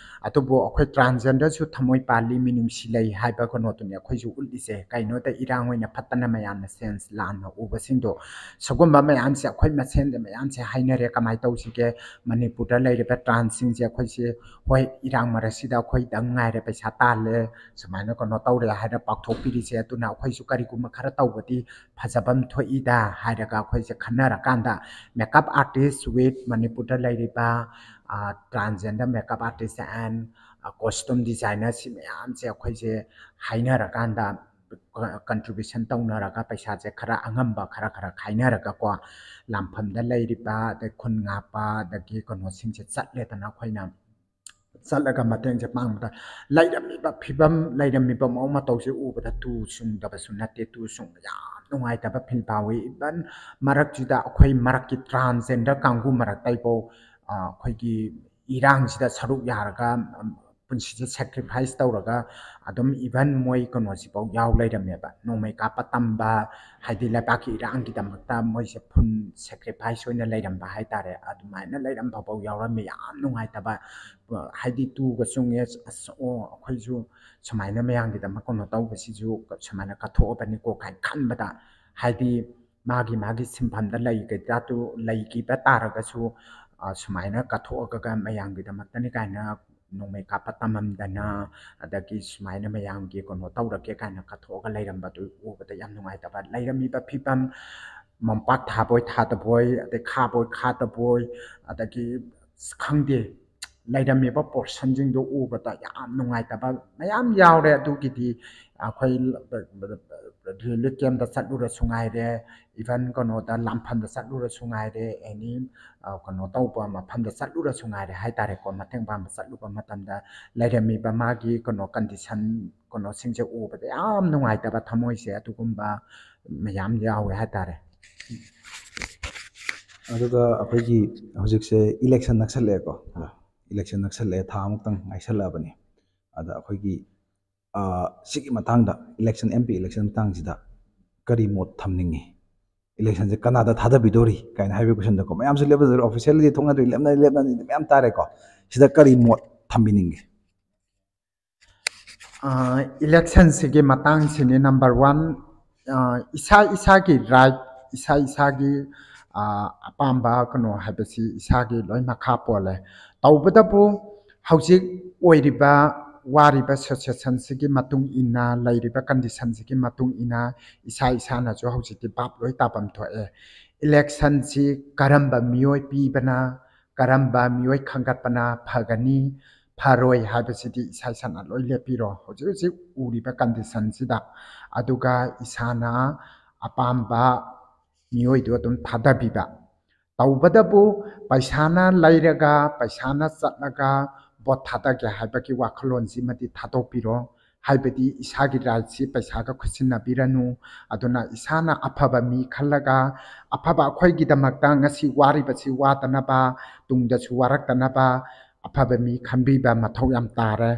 ꯑꯗꯨꯕꯨ ꯑꯩꯈꯣꯏ ꯇ꯭ꯔꯥꯟꯁꯖꯦꯟꯗꯔꯁꯨ ꯊꯃꯣꯏ ꯄꯥꯜꯂꯤ, ꯃꯤꯅꯨꯡꯁꯤ ꯂꯩ ꯍꯥꯏꯕ ꯀꯩꯅꯣꯗꯨꯅꯤ ꯑꯩꯈꯣꯏꯁꯨ ꯎꯠꯂꯤꯁꯦ꯫ ꯀꯩꯅꯣꯗ ꯏꯔꯥꯡ ꯑꯣꯏꯅ ꯐꯠꯇꯅ ꯃꯌꯥꯝꯅ ꯁꯦꯟꯁ ꯂꯥꯟꯅ ꯎꯕꯁꯤꯡꯗꯣ, ꯁꯤꯒꯨꯝꯕ ꯃꯌꯥꯝꯁꯦ ꯑꯩꯈꯣꯏ ꯃꯁꯦꯟꯗ ꯃꯌꯥꯝꯁꯦ ꯍꯥꯏꯅꯔꯦ, ꯀꯃꯥꯏꯅ ꯇꯧꯁꯤꯒꯦ, ꯃꯅꯤꯄꯨꯔꯗ ꯂꯩꯔꯤꯕ ꯇ꯭ꯔꯥꯟꯁꯁꯤꯡꯁꯦ ꯑꯩꯈꯣꯏꯁꯦ, ꯍꯣꯏ, ꯏꯔꯥꯡ ꯃꯔꯛꯁꯤꯗ ꯑꯩꯈꯣꯏꯗꯪ ꯉꯥꯏꯔꯦ ꯄꯩꯁꯥ ꯇꯥꯜꯂꯦ, ꯁꯨꯃꯥꯏꯅ ꯀꯩꯅꯣ ꯇꯧꯔꯦ ꯍꯥꯏꯅ ꯄꯥꯎꯊꯣꯛꯄꯤꯔꯤꯁꯦ꯫ ꯑꯗꯨꯅ ꯑꯩꯈꯣꯏꯁꯨ ꯀꯔꯤꯒꯨꯝꯕ ꯈꯔ ꯇꯧꯕꯗꯤ ꯐꯖꯕ ꯑꯃ ꯊꯣꯛꯏꯗ ꯍꯥꯏꯔꯒ ꯑꯩꯈꯣꯏꯁꯦ ꯈꯟꯅꯔꯀꯥꯟꯗ, makeup artist with ꯃꯅꯤꯄꯨꯔꯗ ꯂꯩꯔꯤꯕ, ꯑ, transgender makeup artist and, costume ꯗꯤꯖꯥꯏꯅꯔꯁꯤ ꯃꯌꯥꯝꯁꯦ ꯑꯩꯈꯣꯏꯁꯦ ꯍꯥꯏꯅꯔꯀꯥꯟꯗ, ꯀꯟꯇ꯭ꯔꯤꯕ꯭ꯌꯨꯁꯟ ꯇꯧꯅꯔꯒ, ꯄꯩꯁꯥꯁꯦ ꯈꯔ ꯑꯉꯝꯕ ꯈꯔ ꯈꯔ ꯈꯥꯏꯅꯔꯒꯀꯣ, ꯂꯥꯝꯐꯝꯗ ꯂꯩꯔꯤꯕ, ꯑꯗꯩ ꯈꯨꯟ ꯉꯥꯛꯄ, ꯑꯗꯒꯤ ꯀꯩꯅꯣꯁꯤꯡꯁꯦ ꯆꯠꯂꯦꯗꯅ ꯑꯩꯈꯣꯏꯅ꯫ ꯆꯠꯂꯒ ꯃꯇꯦꯡꯁꯦ ꯄꯥꯡꯕꯗ, ꯂꯩꯔꯝꯃꯤꯕ ꯐꯤꯕꯝ, ꯂꯩꯔꯝꯃꯤꯕ ꯃꯑꯣꯡ ꯃꯇꯧꯁꯦ ꯎꯕꯗ ꯇꯨ ꯆꯨꯡꯗꯕꯁꯨ ꯅꯠꯇꯦ, ꯇꯨ ꯆꯨꯡꯕ ꯌꯥꯝ ꯅꯨꯡꯉꯥꯏꯇꯕ ꯐꯤꯜ ꯐꯥꯎꯏ꯫ ꯏꯚꯟ ꯃꯔꯛꯁꯤꯗ ꯑꯩꯈꯣꯏ ꯃꯔꯛꯀꯤ ꯇ꯭ꯔꯥꯟꯁꯖꯦꯟꯗꯔ ꯀꯥꯡꯕꯨ ꯃꯔꯛꯇꯩꯐꯥꯎ, ꯑ, ꯑꯩꯈꯣꯏꯒꯤ ꯏꯔꯥꯡꯁꯤꯗ ꯁꯔꯨꯛ ꯌꯥꯔꯒ, ꯎꯝ, ꯄꯨꯟꯁꯤꯁꯦ ꯁꯦꯀ꯭ꯔꯤꯐꯥꯏꯁ ꯇꯧꯔꯒ ꯑꯗꯨꯝ ꯏꯚꯟ ꯃꯣꯏ ꯀꯩꯅꯣꯁꯤꯐꯥꯎ ꯌꯥꯎ ꯂꯩꯔꯝꯃꯦꯕ꯫ ꯅꯣꯡꯃꯩ ꯀꯥꯞꯄ ꯇꯝꯕ, ꯍꯥꯏꯗꯤ ꯂꯩꯕꯥꯛꯀꯤ ꯏꯔꯥꯡꯒꯤꯗꯃꯛꯇ ꯃꯣꯏꯁꯦ ꯐꯨꯜ ꯁꯦꯀ꯭ꯔꯤꯐꯥꯏꯁ ꯑꯣꯏꯅ ꯂꯩꯔꯝꯕ ꯍꯥꯏꯇꯥꯔꯦ꯫ ꯑꯗꯨꯃꯥꯏꯅ ꯂꯩꯔꯝꯕꯐꯥꯎ ꯌꯥꯎꯔꯝꯃꯤ꯫ ꯌꯥꯝ ꯅꯨꯡꯉꯥꯏꯇꯕ, ꯍꯥꯏꯗꯤ ꯇꯨꯒ ꯆꯨꯡꯉꯦ, ꯑꯁ, ꯑꯣ, ꯑꯩꯈꯣꯏꯁꯨ ꯁꯨꯃꯥꯏꯅ ꯃꯌꯥꯝꯒꯤꯗꯃꯛ ꯀꯩꯅꯣ ꯇꯧꯕꯁꯤꯁꯨ ꯁꯨꯃꯥꯏꯅ ꯀꯠꯊꯣꯛꯑꯕꯅꯤꯀꯣ ꯀꯥꯏꯅ ꯈꯟꯕꯗ, ꯍꯥꯏꯗꯤ ꯃꯥꯒꯤ ꯃꯥꯒꯤ ꯁꯤꯟꯐꯝꯗ ꯂꯩꯈꯤꯗ꯭ꯔꯥ-, ꯂꯩꯈꯤꯕ ꯇꯥꯔꯒꯁꯨ, ꯑ, ꯁꯨꯃꯥꯏꯅ ꯀꯠꯊꯣꯛꯑꯒ ꯃꯌꯥꯝꯒꯤꯗꯃꯛꯇꯅꯤ ꯀꯥꯏꯅ ꯅꯣꯡꯃꯩ ꯀꯥꯞꯄ ꯇꯝꯃꯝꯗꯅ, ꯑꯗꯒꯤ ꯁꯨꯃꯥꯏꯅ ꯃꯌꯥꯝꯒꯤ ꯀꯩꯅꯣ ꯇꯧꯔꯒꯦ ꯀꯥꯏꯅ ꯀꯠꯊꯣꯛꯑꯒ ꯂꯩꯔꯝꯕꯗꯨ ꯎꯕꯗ ꯌꯥꯝ ꯅꯨꯡꯉꯥꯏꯇꯕ꯫ ꯂꯩꯔꯝꯃꯤꯕ ꯐꯤꯕꯝ, ꯃꯣꯝꯄꯥꯛ ꯊꯥꯕꯣꯏ ꯊꯥꯗꯕꯣꯏ, ꯑꯗꯩ ꯈꯥꯕꯣꯏ ꯈꯥꯗꯕꯣꯏ, ꯑꯗꯒꯤ, ꯑꯁ, ꯈꯪꯗꯦ, ꯂꯩꯔꯝꯃꯤꯕ ꯄꯣꯔꯁꯟꯁꯤꯡꯗꯣ ꯎꯕꯗ ꯌꯥꯝ ꯅꯨꯡꯉꯥꯏꯇꯕ ꯃꯌꯥꯝ ꯌꯥꯎꯔꯦ꯫ ꯑꯗꯨꯒꯤꯗꯤ ꯑꯩꯈꯣꯏ ꯔꯤꯂꯤꯐ ꯀꯦꯝꯞꯇ ꯆꯠꯂꯨꯔꯁꯨ ꯉꯥꯏꯔꯦ, ꯏꯚꯟ ꯀꯩꯅꯣꯗ ꯂꯥꯝꯐꯝꯗ ꯆꯠꯂꯨꯔꯁꯨ ꯉꯥꯏꯔꯦ, ꯑꯦꯅꯤ, ꯑ, ꯀꯩꯅꯣ ꯇꯧꯕ ꯃꯐꯝꯗ ꯆꯠꯂꯨꯔꯁꯨ ꯉꯥꯏꯔꯦ ꯍꯥꯏꯇꯥꯔꯦꯀꯣ, ꯃꯇꯦꯡ ꯄꯥꯡꯕ ꯆꯠꯂꯨꯕ ꯃꯇꯝꯗ ꯂꯩꯔꯝꯃꯤꯕ ꯃꯥꯒꯤ ꯀꯩꯅꯣ ꯀꯟꯗꯤꯁꯟ, ꯀꯩꯅꯣꯁꯤꯡꯁꯦ ꯎꯕꯗ ꯌꯥꯝ ꯅꯨꯡꯉꯥꯏꯇꯕ ꯊꯃꯣꯏꯁꯦ ꯑꯗꯨꯒꯨꯝꯕ ꯃꯌꯥꯝ ꯌꯥꯎꯋꯦ ꯍꯥꯏꯇꯥꯔꯦ꯫ ꯑꯗꯨꯒ ꯑꯩꯈꯣꯏꯒꯤ ꯍꯧꯖꯤꯛꯁꯦ ꯏꯂꯦꯛꯁꯟ ꯅꯛꯁꯜꯂꯛꯑꯦꯀꯣ, ꯏꯂꯦꯛꯁꯟ ꯅꯛꯁꯜꯂꯛꯑꯦ, ꯊꯥ ꯑꯃꯨꯛꯇꯪ ꯉꯥꯏꯁꯜꯂꯛꯑꯕꯅꯤ꯫ ꯑꯗ ꯑꯩꯈꯣꯏꯒꯤ, ꯑ, ꯁꯤꯒꯤ ꯃꯇꯥꯡꯗ, ꯏꯂꯦꯛꯁꯟ, ꯑꯦꯝ ꯄꯤ ꯏꯂꯦꯛꯁꯟ ꯃꯇꯥꯡꯁꯤꯗ ꯀꯔꯤ ꯃꯣꯠ ꯊꯝꯅꯤꯡꯉꯤ? ꯏꯂꯦꯛꯁꯟꯁꯦ ꯀꯅꯥꯗ ꯊꯥꯗꯕꯤꯗꯣꯔꯤ ꯀꯥꯏꯅ ꯍꯥꯏꯕꯒꯤ ꯀꯣꯏꯁꯟꯗꯣꯀꯣ, ꯃꯌꯥꯝꯁꯨ ꯂꯦꯞꯅꯗꯣꯏ, ꯑꯣꯐꯤꯁꯤꯌꯦꯜꯂꯤ ꯊꯣꯛꯅꯗꯣꯏ, ꯂꯦꯞꯅ-, ꯂꯦꯞꯅꯅꯤꯡꯕ ꯃꯌꯥꯝ ꯇꯥꯔꯦꯀꯣ꯫ ꯁꯤꯗ ꯀꯔꯤ ꯃꯣꯠ ꯊꯝꯕꯤꯅꯤꯡꯒꯦ? ꯑ, ꯏꯂꯦꯛꯁꯟꯁꯤꯒꯤ ꯃꯇꯥꯡꯁꯤꯅꯤ ꯅꯝꯕꯔ ꯋꯥꯟ꯫ ꯑ, ꯏꯁꯥ ꯏꯁꯥꯒꯤ ꯔꯥꯏꯠ, ꯏꯁꯥ ꯏꯁꯥꯒꯤ, ꯑ, ꯑꯄꯥꯝꯕ ꯀꯩꯅꯣ ꯍꯥꯏꯕꯁꯤ ꯏꯁꯥꯒꯤ ꯂꯣꯏ ꯃꯈꯥ ꯄꯣꯜꯂꯦ꯫ ꯇꯧꯕꯇꯕꯨ ꯍꯧꯖꯤꯛ ꯑꯣꯏꯔꯤꯕ ꯋꯥꯔꯤꯕ ꯁꯤꯆꯨꯋꯦꯁꯟꯁꯤꯒꯤ ꯃꯇꯨꯡ ꯏꯟꯅ, ꯂꯩꯔꯤꯕ ꯀꯟꯗꯤꯁꯟꯁꯤꯒꯤ ꯃꯇꯨꯡ ꯏꯟꯅ ꯏꯁꯥ ꯏꯁꯥꯅꯁꯨ ꯍꯧꯖꯤꯛꯇꯤ ꯚꯥꯞ ꯂꯣꯏ ꯇꯥꯐꯝ ꯊꯣꯛꯑꯦ꯫ ꯏꯂꯦꯛꯁꯟꯁꯤ ꯀꯔꯝꯕ ꯃꯤꯑꯣꯏ ꯄꯤꯕꯅ, ꯀꯔꯝꯕ ꯃꯤꯑꯣꯏ ꯈꯟꯒꯠꯄꯅ ꯐꯒꯅꯤ, ꯐꯔꯣꯏ ꯍꯥꯏꯕꯁꯤꯗꯤ ꯏꯁꯥ ꯏꯁꯥꯅ ꯂꯣꯏ ꯂꯦꯞꯄꯤꯔꯣ꯫ ꯍꯧꯖꯤꯛ ꯍꯧꯖꯤꯛ ꯎꯔꯤꯕ condition ꯁꯤꯗ, ꯑꯗꯨꯒ ꯏꯁꯥꯅ ꯑꯄꯥꯝꯕ ꯃꯤꯑꯣꯏꯗꯨ ꯑꯗꯨꯝ ꯊꯥꯗꯕꯤꯕ꯫ ꯇꯧꯕꯗꯕꯨ ꯄꯩꯁꯥꯅ ꯂꯩꯔꯒ, ꯄꯩꯁꯥꯅ ꯆꯠꯂꯒ ꯚꯣꯠ ꯊꯥꯗꯒꯦ ꯍꯥꯏꯕꯒꯤ ꯋꯥꯈꯜꯂꯣꯟꯁꯤꯃꯗꯤ ꯊꯥꯗꯣꯛꯄꯤꯔꯣ꯫ ꯍꯥꯏꯕꯗꯤ ꯏꯁꯥꯒꯤ right ꯁꯤ ꯄꯩꯁꯥꯒ ꯈꯨꯠꯁꯤꯟꯅꯕꯤꯔꯅꯨ꯫ ꯑꯗꯨꯅ ꯏꯁꯥꯅ ꯑꯐꯕ ꯃꯤ ꯈꯜꯂꯒ, ꯑꯐꯕ, ꯑꯩꯈꯣꯏꯒꯤꯗꯃꯛꯇ ꯉꯁꯤ ꯋꯥꯔꯤꯕꯁꯤ ꯋꯥꯗꯅꯕ, ꯇꯨꯡꯗꯁꯨ ꯋꯥꯔꯛꯇꯅꯕ ꯑꯐꯕ ꯃꯤ ꯈꯟꯕꯤꯕ ꯃꯊꯧ ꯌꯥꯝ ꯇꯥꯔꯦ꯫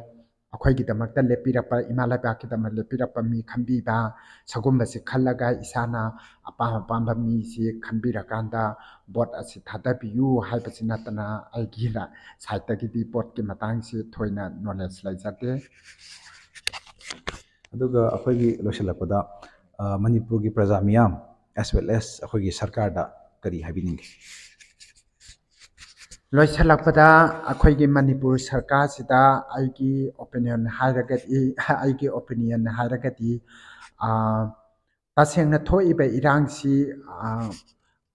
ꯑꯩꯈꯣꯏꯒꯤꯗꯃꯛꯇ ꯂꯦꯞꯄꯤꯔꯛꯄ, ꯏꯃꯥ ꯂꯩꯕꯥꯛꯀꯤꯗꯃꯛ ꯂꯦꯞꯄꯤꯔꯛꯄ ꯃꯤ ꯈꯟꯕꯤꯕ, ꯁꯒꯨꯝꯕꯁꯤ ꯈꯜꯂꯒ ꯏꯁꯥꯅ ꯑꯄꯥꯝ ꯑꯄꯥꯝꯕ ꯃꯤꯁꯤ ꯈꯟꯕꯤꯔꯀꯥꯟꯗ ꯚꯣꯠ ꯑꯁꯤ ꯊꯥꯗꯕꯤꯌꯨ ꯍꯥꯏꯕꯁꯤ ꯅꯠꯇꯅ ꯑꯩꯒꯤ side ꯇꯒꯤꯗꯤ ꯚꯣꯠꯀꯤ ꯃꯇꯥꯡꯁꯤ ꯊꯣꯏꯅ knowledge ꯂꯩꯖꯗꯦ꯫ ꯑꯗꯨꯒ ꯑꯩꯈꯣꯏꯒꯤ ꯂꯣꯏꯁꯤꯜꯂꯛꯄꯗ, ꯑ, ꯃꯅꯤꯄꯨꯔꯒꯤ ꯄ꯭ꯔꯖꯥ ꯃꯤꯌꯥꯝ as well as ꯑꯩꯈꯣꯏꯒꯤ ꯁꯔꯀꯥꯔꯗ ꯀꯔꯤ ꯍꯥꯏꯕꯤꯅꯤꯡꯒꯦ? ꯂꯣꯏꯁꯤꯜꯂꯛꯄꯗ, ꯑꯩꯈꯣꯏꯒꯤ ꯃꯅꯤꯄꯨꯔ ꯁꯔꯀꯥꯔꯁꯤꯗ ꯑꯩꯒꯤ opinion ꯍꯥꯏꯔꯒꯗꯤ, ꯑꯩꯒꯤ opinion ꯍꯥꯏꯔꯒꯗꯤ, ꯑ, ꯇꯁꯦꯡꯅ ꯊꯣꯛꯏꯕ ꯏꯔꯥꯡꯁꯤ, ꯑ,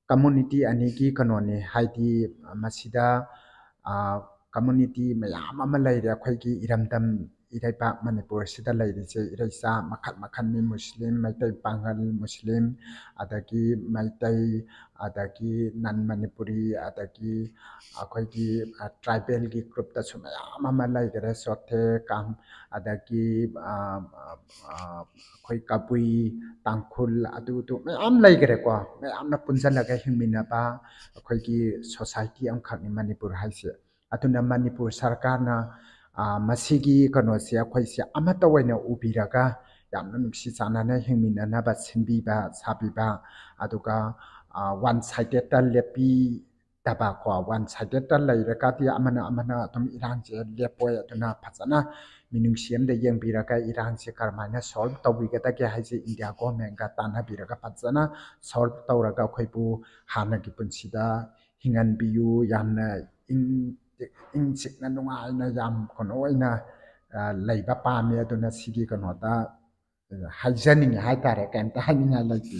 community ꯑꯅꯤꯒꯤ ꯀꯩꯅꯣꯅꯤ꯫ ꯍꯥꯏꯗꯤ, ꯃꯁꯤꯗ, ꯑ, community ꯃꯌꯥꯝ ꯑꯃ ꯂꯩꯔꯦ꯫ ꯑꯩꯈꯣꯏꯒꯤ ꯏꯔꯝꯗꯝ, ꯏꯔꯩꯄꯥꯛ ꯃꯅꯤꯄꯨꯔꯁꯤꯗ ꯂꯩꯔꯤꯁꯦ ꯏꯔꯩꯆꯥ ꯃꯈꯜ ꯃꯈꯜꯅꯤ꯫ ꯃꯨꯁꯂꯤꯝ, ꯃꯩꯇꯩ, ꯄꯥꯉꯜ, ꯃꯨꯁꯂꯤꯝ, ꯑꯗꯒꯤ ꯃꯩꯇꯩ, ꯑꯗꯒꯤ non ꯃꯅꯤꯄꯨꯔꯤ, ꯑꯗꯒꯤ ꯑꯩꯈꯣꯏꯒꯤ, ꯑ, tribal ꯒꯤ group ꯇꯁꯨ ꯃꯌꯥꯝ ꯑꯃ ꯂꯩꯈꯔꯦ꯫ ꯆꯣꯊꯦ, ꯀꯥꯝ-, ꯑꯗꯒꯤ, ꯑ, ꯑ, ꯑ, ꯑꯩꯈꯣꯏ ꯀꯕꯨꯏ, ꯇꯥꯡꯈꯨꯜ, ꯑꯗꯨꯗꯨ ꯃꯌꯥꯝ ꯂꯩꯈꯔꯦꯀꯣ꯫ ꯃꯌꯥꯝꯅ ꯄꯨꯟꯁꯤꯜꯂꯒ ꯍꯤꯡꯃꯤꯟꯅꯕ ꯑꯩꯈꯣꯏꯒꯤ society ꯑꯃꯈꯛꯅꯤ ꯃꯅꯤꯄꯨꯔ ꯍꯥꯏꯁꯦ꯫ ꯑꯗꯨꯅ ꯃꯅꯤꯄꯨꯔ ꯁꯔꯀꯥꯔꯅ, ꯑ, ꯃꯁꯤꯒꯤ ꯀꯩꯅꯣꯁꯦ ꯑꯩꯈꯣꯏꯁꯦ ꯑꯃꯠꯇ ꯑꯣꯏꯅ ꯎꯕꯤꯔꯒ, ꯌꯥꯝꯅ ꯅꯨꯡꯁꯤ ꯆꯥꯟꯅꯅ ꯍꯤꯡꯃꯤꯟꯅꯅꯕ ꯁꯤꯟꯕꯤꯕ ꯁꯥꯕꯤꯕ, ꯑꯗꯨꯒ, ꯑ, one sided ꯇ ꯂꯦꯞꯄꯤꯗꯕꯀꯣ꯫ One sided ꯇ ꯂꯩꯔꯒꯗꯤ ꯑꯃꯅ ꯑꯃꯅ ꯑꯗꯨꯝ ꯏꯔꯥꯡꯁꯦ ꯂꯦꯞꯄꯣꯏ꯫ ꯑꯗꯨꯅ ꯐꯖꯅ ꯃꯤꯅꯨꯡꯁꯤ ꯑꯃꯗ ꯌꯦꯡꯕꯤꯔꯒ ꯏꯔꯥꯡꯁꯦ ꯀꯔꯝꯍꯥꯏꯅ solve ꯇꯧꯕꯤꯒꯗꯒꯦ ꯍꯥꯏꯁꯦ India government ꯀ ꯇꯥꯟꯅꯕꯤꯔꯒ ꯐꯖꯅ solve ꯇꯧꯔꯒ ꯑꯩꯈꯣꯏꯕꯨ ꯍꯥꯟꯅꯒꯤ ꯄꯨꯟꯁꯤꯗ ꯍꯤꯡꯍꯟꯕꯤꯌꯨ꯫ ꯌꯥꯝꯅ ꯏꯪ, ꯏꯪ ꯆꯤꯛꯅ ꯅꯨꯡꯉꯥꯏꯅ ꯌꯥꯝ ꯀꯩꯅꯣ ꯑꯣꯏꯅ, ꯑ, ꯂꯩꯕ ꯄꯥꯝꯃꯤ꯫ ꯑꯗꯨꯅ ꯁꯤꯒꯤ ꯀꯩꯅꯣꯗ, ꯑ, ꯍꯥꯏꯖꯅꯤꯡꯉꯤ ꯍꯥꯏꯇꯥꯔꯦ꯫ ꯀꯩꯝꯇ ꯍꯥꯏꯅꯤꯡꯉꯥꯏ ꯂꯩꯇꯦ꯫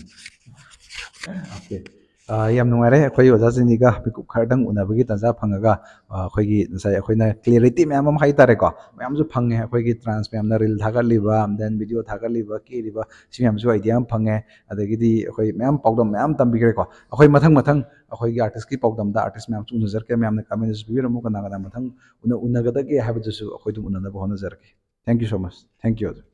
Okay꯫ ꯑ, ꯌꯥꯝ ꯅꯨꯡꯉꯥꯏꯔꯦ ꯑꯩꯈꯣꯏ ꯑꯣꯖꯥ ꯆꯤꯅꯤꯒ ꯃꯤꯀꯨꯞ ꯈꯔꯗꯪ ꯎꯅꯕꯒꯤ ꯇꯥꯟꯖꯥ ꯐꯪꯉꯒ꯫ ꯑ, ꯑꯩꯈꯣꯏꯒꯤ ꯉꯁꯥꯏ ꯑꯩꯈꯣꯏꯅ clarity ꯃꯌꯥꯝ ꯑꯃ ꯍꯥꯏꯇꯥꯔꯦꯀꯣ, ꯃꯌꯥꯝꯁꯨ ꯐꯪꯉꯦ꯫ ꯑꯩꯈꯣꯏꯒꯤ trans ꯃꯌꯥꯝꯅ reel ꯊꯥꯒꯠꯂꯤꯕ, then video ꯊꯥꯒꯠꯂꯤꯕ, ꯀꯦꯔꯤꯕ, ꯁꯤ ꯃꯌꯥꯝꯁꯨ idea ꯑꯃ ꯐꯪꯉꯦ꯫ ꯑꯗꯒꯤꯗꯤ ꯑꯩꯈꯣꯏ ꯃꯌꯥꯝ ꯄꯥꯎꯗꯝ ꯃꯌꯥꯝ ꯇꯝꯕꯤꯈ꯭ꯔꯦꯀꯣ꯫ ꯑꯩꯈꯣꯏ ꯃꯊꯪ ꯃꯊꯪ ꯑꯩꯈꯣꯏꯒꯤ artist ꯀꯤ ꯄꯥꯎꯗꯝꯗ artist ꯃꯌꯥꯝꯁꯨ ꯎꯅꯖꯔꯛꯀꯦ꯫ ꯃꯌꯥꯝꯅ comment ꯁꯨ ꯄꯤꯕꯤꯔꯝꯃꯨ, ꯀꯅꯥ ꯀꯅꯥ ꯃꯊꯪ ꯎꯅ-, ꯎꯅꯒꯗꯒꯦ ꯍꯥꯏꯕꯗꯨꯁꯨ ꯑꯩꯈꯣꯏ ꯑꯗꯨꯝ ꯎꯅꯅꯕ ꯍꯣꯠꯅꯖꯔꯛꯀꯦ꯫ Thank you so much. Thank you.